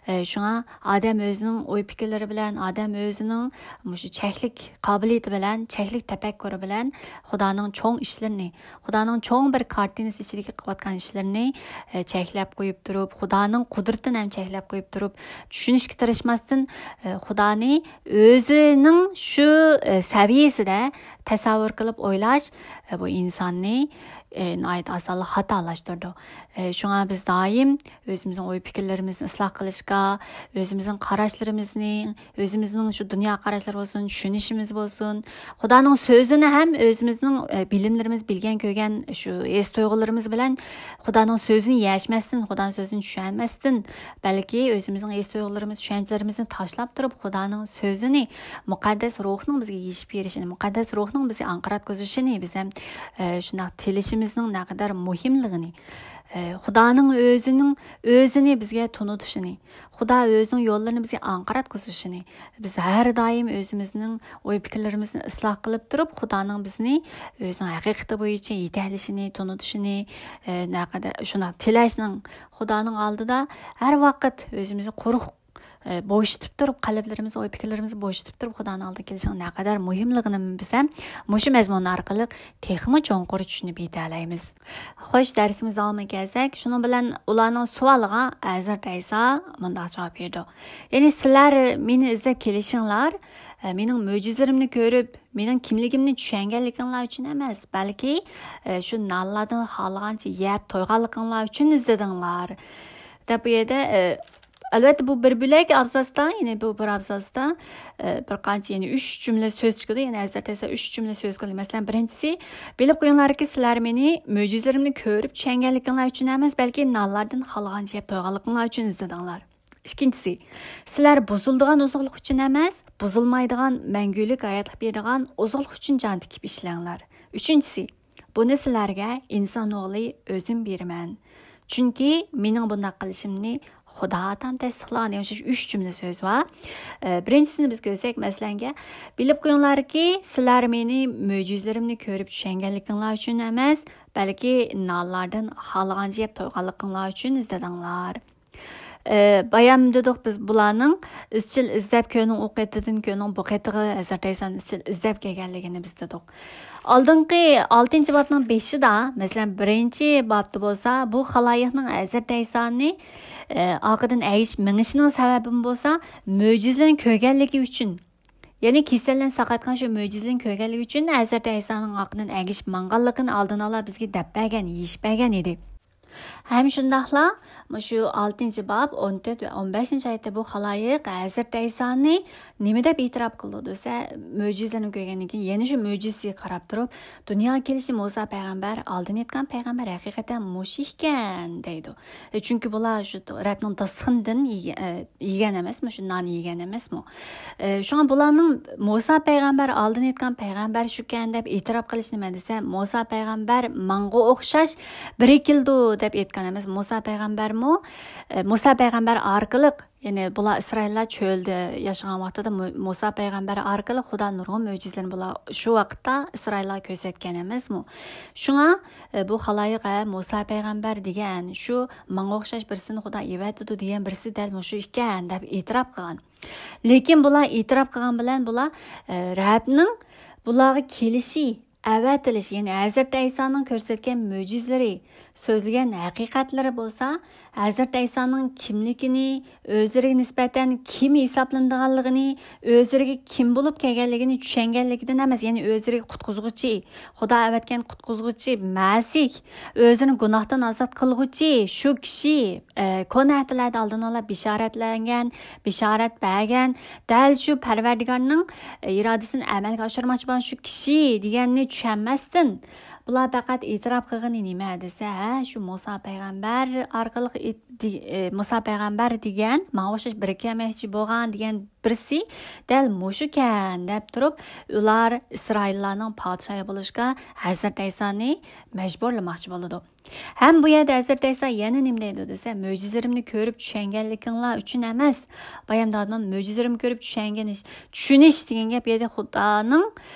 ئى، شۇڭا ئادەم ئۆزىنىڭ ئوي پىكىرلىرى بىلەن، ئادەم ئۆزىنىڭ مۇشۇ چەكلىك قابىلىيىتى بىلەن، چەكلىك تەپەككۇرى بىلەن خۇدانىڭ چوڭ ئىشلىرىنى، خۇدانىڭ چوڭ بىر كارتىنىسى ئىچىدىكى قىلىۋاتقان ئىشلىرىنى، ئى، چەكلەپ قويۇپ تۇرۇپ، خۇدانىڭ قۇدرىتىنى ھەم چەكلەپ قويۇپ تۇرۇپ، چۈشىنىشكە تىرىشماستىن، ئى، خۇدانى ئۆزىنىڭ شۇ، ئى، سەۋىيەسىدە تەسەۋۋۇر قىلىپ ئويلاش، ئى، بۇ ئىنساننى، ئى، ناھايىتى ئاسانلا خاتالاشتۇرىدۇ. ئى، شۇڭا بىز دائىم ئۆزىمىزنىڭ ئوي پىكىرلىرىمىزنى ئىسلاھ قىلىشقا، ئۆزىمىزنىڭ قاراشلىرىمىزنى، ئۆزىمىزنىڭ شۇ دۇنيا قاراشلىرى بولسۇن، چۈشىنىشىمىز بولسۇن، خۇدانىڭ سۆزىنى ھەم ئۆزىمىزنىڭ، ئى، بىلىملىرىمىز، بىلگەن كۆرگەن شۇ ھېس تۇيغۇلىرىمىز بىلەن خۇدانىڭ سۆزىنى يەشمەستىن، خۇدانىڭ سۆزىنى چۈشەنمەستىن، بەلكى ئۆزىمىزنىڭ ھېس تۇيغۇلىرىمىز، چۈشەنچىلىرىمىزنى تاشلاپ تۇرۇپ، خۇدانىڭ سۆزىنى، مۇقەددەس روھنىڭ بىزگە يېشىپ بېرىشىنى، مۇقەددەس روھنىڭ بىزگە ئاڭقىراتقۇزۇشىنى، بىز ھەم، ئە، شۇنداق تىلىشىمىزنىڭ نەقەدەر مۇھىملىقىنى، ئە، خۇدانىڭ ئۆزىنىڭ ئۆزىنى بىزگە تونۇتۇشىنى، خۇدا ئۆزىنىڭ يوللىرىنى بىزگە ئاڭقىراتقۇزۇشىنى، بىز ھەر دائىم ئۆزىمىزنىڭ ئوي پىكىرلىرىمىزنى ئىسلاھ قىلىپ تۇرۇپ، خۇدانىڭ بىزنى ئۆزىنىڭ ھەقىقىتى بويىچە يېتەكلىشىنى، تونۇتۇشىنى، ئە، نەقەدەر شۇنداق تىلەشنىڭ، خۇدانىڭ ئالدىدا ھەر ۋاقىت ئۆزىمىزنى قۇرۇق، ئە، بوشىتىپ تۇرۇپ، قەلبلىرىمىز، ئوي پىكىرلىرىمىزنى بوشىتىپ تۇرۇپ، خۇدانىڭ ئالدىغا كېلىشنىڭ نەقەدەر مۇھىملىقىنى بىز ھەم مۇشۇ مەزمۇن ئارقىلىق تېخىمۇ چوڭقۇر چۈشىنىپ يېتەلەيمىز. خوش، دەرسىمىز داۋامىغا كەلسەك، شۇنىڭ بىلەن ئۇلارنىڭ سوئالىغا ھەزرىتى ئەيسا مۇنداق جاۋاب بېرىدۇ. يەنى سىلەر مېنى ئىزدەپ كېلىشىڭلار، ئە، مېنىڭ مۆجىزىلىرىمنى كۆرۈپ، مېنىڭ كىملىكىمنى چۈشەنگەنلىكىڭلار ئۈچۈن ئەمەس، بەلكى، ئە، شۇ نانلاردىن خالىغانچە يەپ تويغانلىقىڭلار ئۈچۈن ئىزدىدىڭلار، دەپ بۇ يەردە، ئە، ئەلۋەتتە، بۇ بىر بۆلەك ئابزاستا، يەنى بۇ بىر ئابزاستا، ئە، بىر قانچە، يەنى ئۈچ جۈملە سۆز چىقىدۇ. يەنى ھەزرىتى ئەيسا ئۈچ جۈملە سۆز قىلدى. مەسىلەن، بىرىنچىسى، بىلىپ قويۇڭلاركى، سىلەر مېنى مۆجىزىلىرىمنى كۆرۈپ چۈشەنگەنلىكىڭلار ئۈچۈن ئەمەس، بەلكى نانلاردىن خالىغانچە يەپ تويغانلىقىڭلار ئۈچۈن ئىزدىدىڭلار. ئىككىنچىسى، سىلەر بۇزۇلىدىغان ئوزۇقلۇق ئۈچۈن ئەمەس، بۇزۇلمايدىغان، مەڭگۈلۈك ھاياتلىق بېرىدىغان ئوزۇقلۇق ئۈچۈن جان تىكىپ ئىشلەڭلار. ئۈچىنچىسى، بۇنى سىلەرگە ئىنسان ئوغلى ئۆزۈم بېرىمەن. چۈنكى مېنىڭ بۇنداق قىلىشىمنى خۇدا ئاتام تەستىقلىغان، دېگەن شۇ ئۈچ جۈملە سۆز بار. ئە، بىرىنچىسىنى بىز كۆرسەك، مەسىلەنگە، بىلىپ قويۇڭلاركى، سىلەر مېنى مۆجىزىلىرىمنى كۆرۈپ چۈشەنگەنلىكىڭلار ئۈچۈن ئەمەس، بەلكى نانلاردىن خالىغانچە يەپ تويغانلىقىڭلار ئۈچۈن ئىزدىدىڭلار. ئى، بايام دېدۇق بىز، بۇلارنىڭ ئىزچىل ئىزدەپ، كۆلنىڭ ئۇ قېتىدىن كۆلنىڭ بۇ قېتىغا ھەزرىتى ئەيسانى ئىزچىل ئىزدەپ كەلگەنلىكىنى بىز دېدۇق. ئالدىنقى ئالتىنچى بابنىڭ بېشىدا، مەسىلەن، بىرىنچى بابتا بولسا، بۇ خالايىقنىڭ ھەزرىتى ئەيسانى، ئى، ئارقىدىن ئەگىشىپ مېڭىشىنىڭ سەۋەبىمۇ بولسا، مۆجىزىلەرنى كۆرگەنلىكى ئۈچۈن، يەنى كېسەللەرنى ساقايتقان شۇ مۆجىزىلەرنى كۆرگەنلىكى ئۈچۈن ھەزرىتى ئەيسانىڭ ئارقىدىن ئەگىشىپ ماڭغانلىقىنى ئالدىن ئالا بىزگە دەپ بەرگەن، يېشىپ بەرگەن ئىدى. ھەم شۇنداقلا مۇشۇ ئالتىنچى باب، ئون تۆت ۋە ئون بەشىنچى ئايەتتە بۇ خالايىق ھەزرىتى ئەيسانى نېمە دەپ ئېتىراپ قىلىدۇ دېسە، مۆجىزىلەرنى كۆرگەندىن كېيىن يەنە شۇ مۆجىزىسىگە قاراپ تۇرۇپ، دۇنياغا كېلىشى مۇسا پەيغەمبەر، ئالدىن ئېيتقان پەيغەمبەر ھەقىقەتەن مۇشۇ ئىكەن دەيدۇ. ئە، چۈنكى بۇلار شۇ رەبنىڭ داستىخىنىدىن يېگە-، ئە، يېگەن ئەمەسمۇ، شۇ ناننى يېگەن ئەمەسمۇ؟ ئە، شۇڭا بۇلارنىڭ مۇسا پەيغەمبەر ئالدىن ئېيتقان پەيغەمبەر شۇكەن دەپ ئېتىراپ قىلىشى نېمە دېسە، مۇسا پەيغەمبەر ماڭغا ئوخشاش بىرى كېلىدۇ دەپ ئېيت-، كۆرسەتكەن ئەمەس. مۇسا پەيغەمبەرمۇ، ئە، مۇسا پەيغەمبەر ئارقىلىق، يەنى بۇلار ئىسرائىللار چۆلدە ياشىغان ۋاقتىدا مۇ-، مۇسا پەيغەمبەر ئارقىلىق خۇدا نۇرغۇن مۆجىزىلەرنى بۇلار شۇ ۋاقىتتا ئىسرائىللارغا كۆرسەتكەن ئەمەسمۇ؟ شۇڭا، ئە، بۇ خالايىق، ھە، مۇسا پەيغەمبەر دېگەن شۇ ماڭا ئوخشاش بىرسىنى خۇدا ئەۋەتىدۇ دېگەن بىرسى دەل مۇشۇ ئىكەن دەپ ئېتىراپ قىلغان. لېكىن بۇلار ئېتىراپ قىلغان بىلەن بۇلار، ئە، رەبنىڭ بۇلارغا كېلىشى، ئەۋەتىلىشى، يەنى ھەزرىتى ئەيسانىڭ كۆرسەتكەن مۆجىزىلىرى، سۆزلىگەن ھەقىقەتلىرى بولسا، ھەزرىتى ئەيسانىڭ كىملىكىنى، ئۆزلىرىگە نىسبەتەن كىم ھېسابلىنىدىغانلىقىنى، ئۆزلىرىگە كىم بولۇپ كەلگەنلىكىنى چۈشەنگەنلىكىدىن ئەمەس، يەنى ئۆزلىرىگە قۇتقۇزغۇچى، خۇدا ئەۋەتكەن قۇتقۇزغۇچى مەسىھ، ئۆزىنى گۇناھتىن ئازاد قىلغۇچى شۇ كىشى، ئە، كونا ئەھدلەردە ئالدىن ئالا بېشارەتلەنگەن، بېشارەت بەرگەن، دەل شۇ پەرۋەردىگارنىڭ، ئە، ئىرادىسىنى ئەمەلگە ئاشۇرماقچى بولغان شۇ كىشى دېگەننى چۈشەنمەستىن، بۇلار پەقەت ئېتىراپ قىلغىنى نېمە دېسە، ھە، شۇ مۇسا پەيغەمبەر ئارقىلىق ئېيت-، دې-، ئە، مۇسا پەيغەمبەر دېگەن، ماڭا ئوخشاش بىرى كەلمەكچى بولغان دېگەن بىرسى دەل مۇشۇكەن دەپ تۇرۇپ، ئۇلار ئىسرائىللارنىڭ پادىشاھى بولۇشقا ھەزرىتى ئەيسانى مەجبۇرلىماقچى بولىدۇ. ھەم بۇ يەردە ھەزرىتى ئەيسا يەنە نېمە دەيدۇ دېسە، مۆجىزىلىرىمنى كۆرۈپ چۈشەنگەنلىكىڭلار ئۈچۈن ئەمەس، بايام دادىمان مۆجىزىلىرىمنى كۆرۈپ چۈشەنگىنىش، چۈشىنىش دېگەن گەپ يەردە خۇدانىڭ،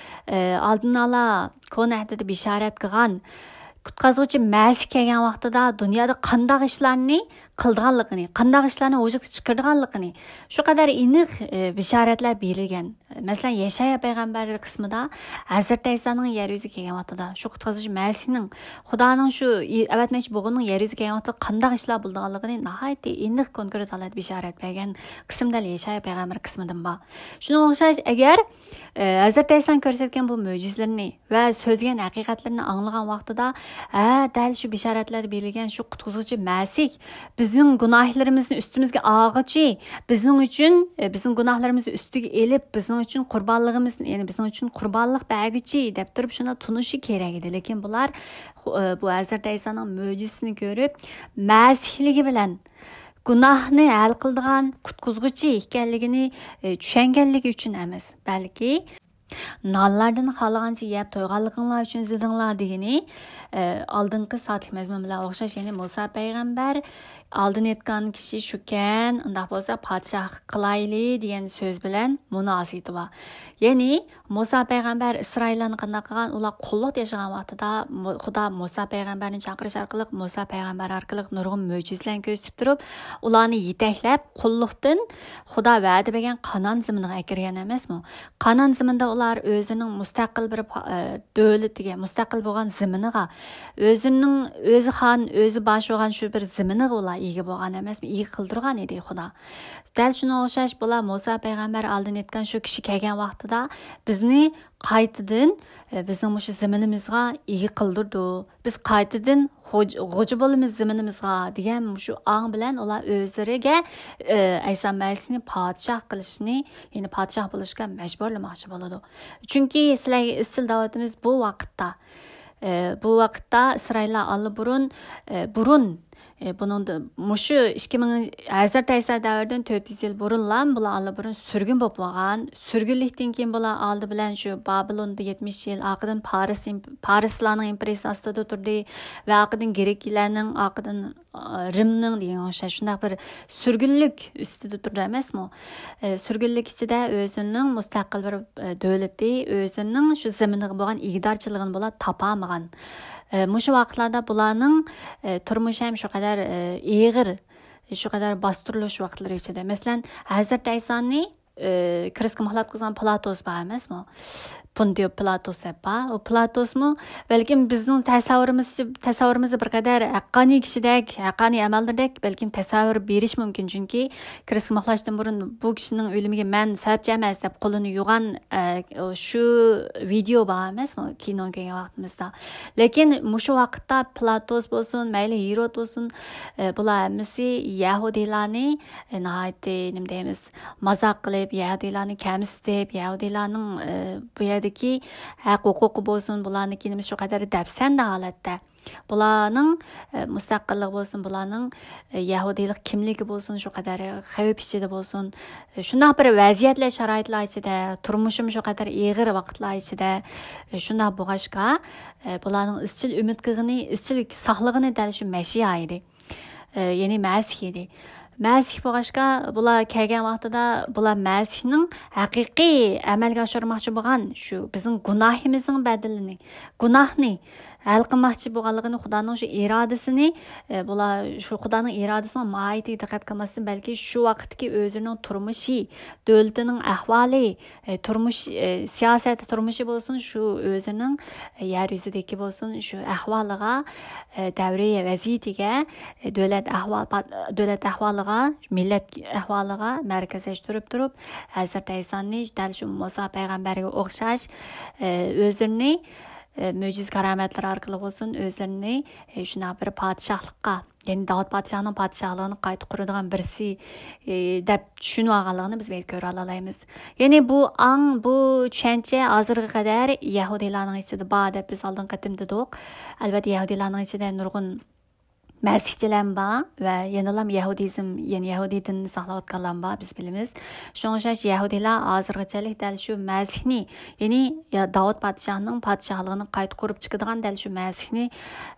ئە، ئالدىن ئالا كونا ئەھدىدە بىشارەت قىلغان قۇتقۇزغۇچى مەسىھ كەلگەن ۋاقتىدا دۇنيادا قانداق ئىشلارنى قىلىدىغانلىقىنى، قانداق ئىشلارنى ۋۇجۇدقا چىقىرىدىغانلىقىنى شۇ قەدەر ئېنىق، ئە، بىشارەتلەر بېرىلگەن. مەسىلەن، يەشايا پەيغەمبەر قىسمىدا ھەزرىتى ئەيسانىڭ يەر يۈزىگە كەلگەن ۋاقتىدا، شۇ قۇتقۇزغۇچى مەسىھنىڭ، خۇدانىڭ شۇ ئى-، ئەۋەتمەكچى بولغىنىنىڭ يەر يۈزىگە كەلگەن ۋاقتىدا قانداق ئىشلار بولىدىغانلىقىنى ناھايىتى ئېنىق، كونكرېت ھالەتتە بىشارەت بەرگەن قىسىم دەل يەشايا پەيغەمبەر قىسمىدىن بار. شۇنىڭغا ئوخشاش، ئەگەر، ئە، ھەزرىتى ئەيسانىڭ كۆرسەتكەن بۇ مۆجىزىلىرىنى ۋە سۆزلىگەن ھەقىقەتلىرىنى ئاڭلىغان ۋاقتىدا، ھە، دەل شۇ بىشارەتلەردە بېرىلگەن شۇ قۇتقۇزغۇچى مەسىھ بىزنىڭ گۇناھلىرىمىزنى ئۈستىمىزگە ئالغۇچى، بىزنىڭ ئۈچۈن، ئە، بىزنىڭ گۇناھلىرىمىزنى ئۈستىگە ئېلىپ، بىزنىڭ ئۈچۈن قۇربانلىقىمىزنى، يەنى بىزنىڭ ئۈچۈن قۇربانلىق بەرگۈچى دەپ تۇرۇپ شۇنداق تونۇشى كېرەك ئىدى. لېكىن بۇلار، ئە، بۇ ھەزرىتى ئەيسانىڭ مۆجىزىسىنى كۆرۈپ، مەسىھلىكى بىلەن گۇناھنى ھەل قىلىدىغان قۇتقۇزغۇچى ئىكەنلىكىنى، ئە، چۈشەنگەنلىكى ئۈچۈن ئەمەس، بەلكى نانلاردىن خالىغانچە يەپ تويغانلىقىڭلار ئۈچۈن ئىزدىدىڭلار دېگىنى، ئە، ئالدىنقى سائەتلىك مەزمۇن بىلەن ئوخشاش، يەنى مۇسا پەيغەمبەر ئالدىن ئېيتقان كىشى شۇكەن، ئۇنداق بولسا پادىشاھ قىلايلى دېگەن سۆز بىلەن مۇناسىۋىتى بار. يەنى مۇسا پەيغەمبەر ئىسرائىللارنى قانداق قىلغان؟ ئۇلار قۇللۇقتا ياشىغان ۋاقتىدا مۇ-، خۇدا مۇسا پەيغەمبەرنى چاقىرىش ئارقىلىق، مۇسا پەيغەمبەر ئارقىلىق نۇرغۇن مۆجىزىلەرنى كۆرسىتىپ تۇرۇپ، ئۇلارنى يېتەكلەپ، قۇللۇقتىن خۇدا ۋەدە بەرگەن قانان زېمىنىغا ئەكىرگەن ئەمەسمۇ؟ قانان زېمىندا ئۇلار ئۆزىنىڭ مۇستەقىل بىر پا-، ئە، دۆلىتىگە، مۇستەقىل بولغان زېمىنىغا، ئۆزىنىڭ، ئۆزى خان، ئۆزى باش بولغان شۇ بىر زېمىنىغا ئۇلار ئىگە بولغان ئەمەسمۇ؟ ئىگە قىلدۇرغان ئىدى خۇدا. دەل شۇنىڭغا ئوخشاش بۇلار مۇسا پەيغەمبەر ئالدىن ئېيتقان شۇ كىشى كەلگەن ۋاقتىدا بىزنى قايتىدىن، ئە، بىزنىڭ مۇشۇ زېمىنىمىزغا ئىگە قىلدۇرىدۇ. بىز قايتىدىن خوج-، غوجا بولىمىز زېمىنىمىزغا دېگەن مۇشۇ ئاڭ بىلەن ئۇلار ئۆزلىرىگە، ئە، ئەيسا مەسىھنى پادىشاھ قىلىشنى، يەنى پادىشاھ بولۇشقا مەجبۇرلىماقچى بولىدۇ. چۈنكى سىلەرگە ئىزچىل دەۋاتىمىز، بۇ ۋاقىتتا، ئە، بۇ ۋاقىتتا ئىسرائىللار ئاللىبۇرۇن، ئە، بۇرۇن، ئە، بۇنىڭدا مۇشۇ ئىككى مىڭ، ھەزرىتى ئەيسا دەۋرىدىن تۆت يۈز يىل بۇرۇنلا بۇلار ئاللىبۇرۇن سۈرگۈن بولۇپ بولغان. سۈرگۈنلۈكتىن كېيىن بۇلار ئالدى بىلەن شۇ بابىلوندا يەتمىش يىل، ئارقىدىن پارس ئىم-، پارسلارنىڭ ئىمپېرىيىسى ئاستىدا تۇردى ۋە ئارقىدىن گرېكلەرنىڭ، ئارقىدىن، ئا، رىمنىڭ دېگەن ئوخشاش شۇنداق بىر سۈرگۈنلۈك ئۈستىدە تۇردى ئەمەسمۇ؟ ئە، سۈرگۈنلۈك ئىچىدە ئۆزىنىڭ مۇستەقىل بىر، ئە، دۆلىتى، ئۆزىنىڭ شۇ زېمىنىغا بولغان ئىگىدارچىلىقىنى بۇلار تاپالمىغان. ئە، مۇشۇ ۋاقىتلاردا بۇلارنىڭ، ئە، تۇرمۇشى ھەم شۇ قەدەر، ئە، ئېغىر، شۇ قەدەر باستۇرۇلۇش ۋاقىتلىرى ئىچىدە. مەسىلەن، ھەزرىتى ئەيسانى، ئە، كرېستقا مۇخلىسلىق قىلغان پىلاتوس بار ئەمەسمۇ؟ پونتىيو پىلاتوس دەپ بار. ئۇ پىلاتوسمۇ بەلكىم بىزنىڭ تەسەۋۋۇرىمىزچە، تەسەۋۋۇرىمىزدا بىر قەدەر ھەققانىي كىشىدەك، ھەققانىي ئەمەلدىردەك بەلكىم تەسەۋۋۇر بېرىشى مۇمكىن. چۈنكى كرېستقا مۇخلىسلاشتىن بۇرۇن بۇ كىشىنىڭ ئۆلۈمىگە مەن سەۋەبچى ئەمەس دەپ قولىنى يۇغان، ئە، شۇ ۋىدېئو بار ئەمەسمۇ؟ كىنو كۆرگەن ۋاقتىمىزدا. لېكىن مۇشۇ ۋاقىتتا پىلاتوس بولسۇن، مەيلى ھېرود بولسۇن، ئە، بۇلار ھەممىسى يەھۇدىيلارنى، ئە، ناھايىتى، نېمە دەيمىز، مازاق قىلىپ، يەھۇدىيلارنى كەمسىتىپ، يەھۇدىيلارنىڭ، ئە، بۇ يەردىكى ھەق ھوقۇقى بولسۇن، بۇلارنىڭكى نېمىسى شۇ قەدەر دەپسەندە ھالەتتە. بۇلارنىڭ، ئە، مۇستەقىللىقى بولسۇن، بۇلارنىڭ، ئە، يەھۇدىيلىق كىملىكى بولسۇن، شۇ قەدەر خەۋپ ئىچىدە بولسۇن، ئە، شۇنداق بىر ۋەزىيەتلەر، شارائىتلار ئىچىدە، تۇرمۇشىمۇ شۇ قەدەر ئېغىر ۋاقىتلار ئىچىدە، ئە، شۇنداق بولغاچقا، ئە، بۇلارنىڭ ئىزچىل ئۈمىد قىلغىنى، ئىزچىل ساقلىغىنى دەل شۇ مەسىھا ئىدى. ئە، يەنى مەسىھ ئىدى. مەسىھ بولغاچقا، بۇلار كەلگەن ۋاقتىدا بۇلار مەسىھنىڭ ھەقىقىي ئەمەلگە ئاشۇرماقچى بولغان شۇ بىزنىڭ گۇناھىمىزنىڭ بەدىلىنى، گۇناھنى ھەل قىلماقچى بولغانلىقىنى، خۇدانىڭ شۇ ئىرادىسىنى، ئە، بۇلار شۇ خۇدانىڭ ئىرادىسىنىڭ ماھىيىتىگە دىققەت قىلماستىن، بەلكى شۇ ۋاقىتتىكى ئۆزىنىڭ تۇرمۇشى، دۆلىتىنىڭ ئەھۋالى، ئە، تۇرمۇش، ئە، سىياسەت تۇرمۇشى بولسۇن، شۇ ئۆزىنىڭ، ئە، يەر يۈزىدىكى بولسۇن، شۇ ئەھۋالىغا، ئە، دەۋرىي ۋەزىيىتىگە، ئە، دۆلەت ئەھۋال-، دۆلەت ئەھۋالىغا، مىللەت ئەھۋالىغا مەركەزلەشتۈرۈپ تۇرۇپ، ھەزرىتى ئەيسانى دەل شۇ مۇسا پەيغەمبەرگە ئوخشاش، ئە، ئۆزلىرىنى، ئە، مۆجىزە كارامەتلىرى ئارقىلىق بولسۇن، ئۆزلىرىنى، ئە، شۇنداق بىر پادىشاھلىققا، يەنى داۋۇت پادىشاھنىڭ پادىشاھلىقىنى قايتا قۇرىدىغان بىرسى، ئى، دەپ چۈشىنىۋالغانلىقىنى بىز بۇ يەردە كۆرۈۋالالايمىز. يەنى بۇ ئاڭ، بۇ چۈشەنچە ھازىرغا قەدەر يەھۇدىيلارنىڭ ئىچىدە بار دەپ بىز ئالدىنقى قېتىم دېدۇق. ئەلۋەتتە، يەھۇدىيلارنىڭ ئىچىدە نۇرغۇن مەسىھچىلەرمۇ بار ۋە يەنىلا يەھۇدىزم، يەنى يەھۇدىي دىنىنى ساقلاۋاتقانلارمۇ بار، بىز بىلىمىز. شۇڭا ئوخشاش يەھۇدىيلار ھازىرغىچەلىك دەل شۇ مەسىھنى، يەنى يا داۋۇت پادىشاھنىڭ پادىشاھلىقىنى قايتا قۇرۇپ چىقىدىغان دەل شۇ مەسىھنى،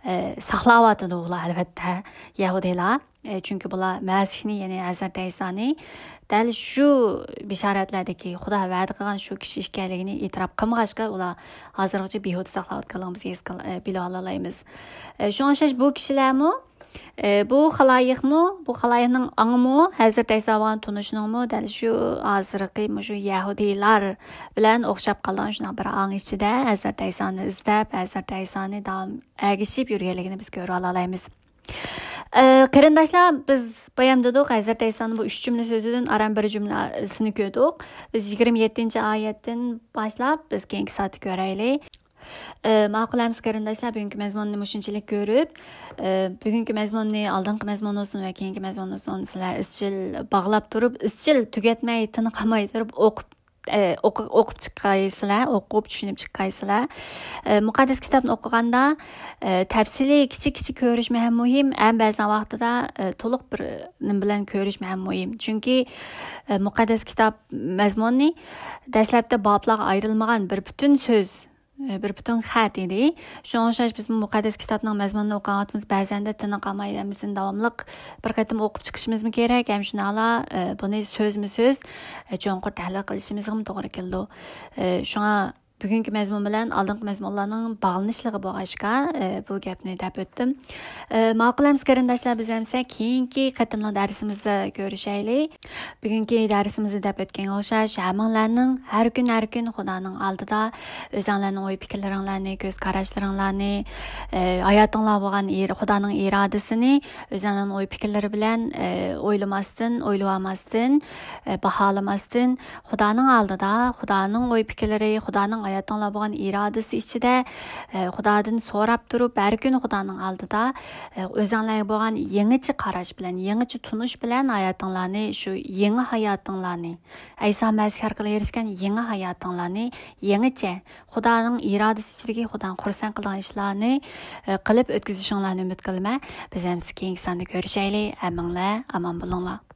ئە، ساقلاۋاتىدۇ ئۇلار، ئەلۋەتتە، يەھۇدىيلار. ئە، چۈنكى بۇلار مەسىھنى، يەنى ھەزرىتى ئەيسانى دەل شۇ بېشارەتلەردىكى خۇدا ۋەدە قىلغان شۇ كىشى ئىكەنلىكىنى ئېتىراپ قىلمىغاچقا، ئۇلار ھازىرغىچە بىھۇدە ساقلاۋاتقانلىقىمىزنى ھېس قىل-، ئە، بىلىۋالالايمىز. ئە، شۇڭا ئوخشاش بۇ كىشىلەرمۇ، ئە، بۇ خالايىقمۇ، بۇ خالايىقنىڭ ئاڭىمۇ، ھەزرىتى ئەيسا بولغان تونۇشىنىڭمۇ دەل شۇ ھازىرقى مۇشۇ يەھۇدىيلار بىلەن ئوخشاپ قالغان شۇنداق بىر ئاڭ ئىچىدە ھەزرىتى ئەيسانى ئىزدەپ، ھەزرىتى ئەيسانى داۋام ئەگىشىپ يۈرگەنلىكىنى بىز كۆرۈۋالالايمىز. ئە، قېرىنداشلار، بىز بايام دېدۇق، ھەزرىتى ئەيسانىڭ بۇ ئۈچ جۈملە سۆزىدىن ئاران بىر جۈملىسىنى كۆردۇق. بىز يىگىرمە يەتتىنچى ئايەتتىن باشلاپ، بىز كېيىنكى سائەتتە كۆرەيلى. ئە، ماقۇل ئەمىسە قېرىنداشلار، بۈگۈنكى مەزمۇننى مۇشۇنچىلىك كۆرۈپ، ئە، بۈگۈنكى مەزمۇننى، ئالدىنقى مەزمۇن بولسۇن ۋە كېيىنكى مەزمۇن بولسۇن، سىلەر ئىزچىل باغلاپ تۇرۇپ، ئىزچىل تۈگەتمەي، تىنىقالماي تۇرۇپ ئوقۇپ، ئە، ئوقۇ-، ئوقۇپ چىققايسىلەر، ئوقۇپ چۈشىنىپ چىققايسىلەر. ئە، مۇقەددەس كىتابنى ئوقۇغاندا، ئە، تەپسىلىي كىچىك كىچىك كۆرۈشمۇ ھەم مۇھىم، ھەم بەزى ۋاقتىدا، ئە، تولۇق بىر نېمە بىلەن كۆرۈشمۇ ھەم مۇھىم. چۈنكى، ئە، مۇقەددەس كىتاب مەزمۇنى دەسلەپتە بابلارغا ئايرىلمىغان بىر پۈتۈن سۆز، ئە، بىر پۈتۈن خەت ئىدى. شۇڭا ئوخشاش بىزمۇ مۇقەددەس كىتابنىڭ مەزمۇنىنى ئوقۇغان ۋاقتىمىز بەزەندە تىنىقالماي ھەممىسىنى داۋاملىق بىر قېتىم ئوقۇپ چىقىشىمىزمۇ كېرەك. ھەم شۇنداقلا، ئە، بۇنى سۆزمۇ سۆز، ئە، چوڭقۇر تەھلىل قىلىشىمىزغىمۇ توغرا كېلىدۇ. ئە، شۇڭا بۈگۈنكى مەزمۇن بىلەن ئالدىنقى مەزمۇنلارنىڭ باغلىنىشلىقى بولغاچقا، ئە، بۇ گەپنى دەپ ئۆتتۈم. ئە، ماقۇل ئەمىسە قېرىنداشلار، بىز ئەمىسە كېيىنكى قېتىملىق دەرسىمىزدە كۆرۈشەيلى. بۈگۈنكى دەرسىمىزدە دەپ ئۆتكەنگە ئوخشاش، ھەممىڭلارنىڭ ھەر كۈن، ھەر كۈن خۇدانىڭ ئالدىدا ئۆزەڭلارنىڭ ئوي پىكىرلىرىڭلارنى، كۆز قاراشلىرىڭلارنى، ئە، ھاياتىڭلار بولغان ئىر-، خۇدانىڭ ئىرادىسىنى ئۆزەڭلارنىڭ ئوي پىكىرلىرى بىلەن، ئە، ئويلىماستىن، ئويلىۋالماستىن، ئە، باھالىماستىن، خۇدانىڭ ئالدىدا، خۇدانىڭ ئوي پىكىرلىرى، خۇدانىڭ ھاياتىڭلار بولغان ئىرادىسى ئىچىدە، ئە، خۇدادىن سوراپ تۇرۇپ، ھەر كۈنى خۇدانىڭ ئالدىدا، ئە، ئۆزەڭلارگە بولغان يېڭىچە قاراش بىلەن، يېڭىچە تونۇش بىلەن ھاياتىڭلارنى، شۇ يېڭى ھاياتىڭلارنى، ئەيسا مەسىھ ئارقىلىق ئېرىشكەن يېڭى ھاياتىڭلارنى يېڭىچە خۇدانىڭ ئىرادىسى ئىچىدىكى خۇدانى خۇرسەن قىلىدىغان ئىشلارنى، ئە، قىلىپ ئۆتكۈزۈشۈڭلارنى ئۈمىد قىلىمەن. بىز ھەممىسى كېيىنكى ساندا كۆرۈشەيلى. ھەممىڭلار ئامان بولۇڭلار.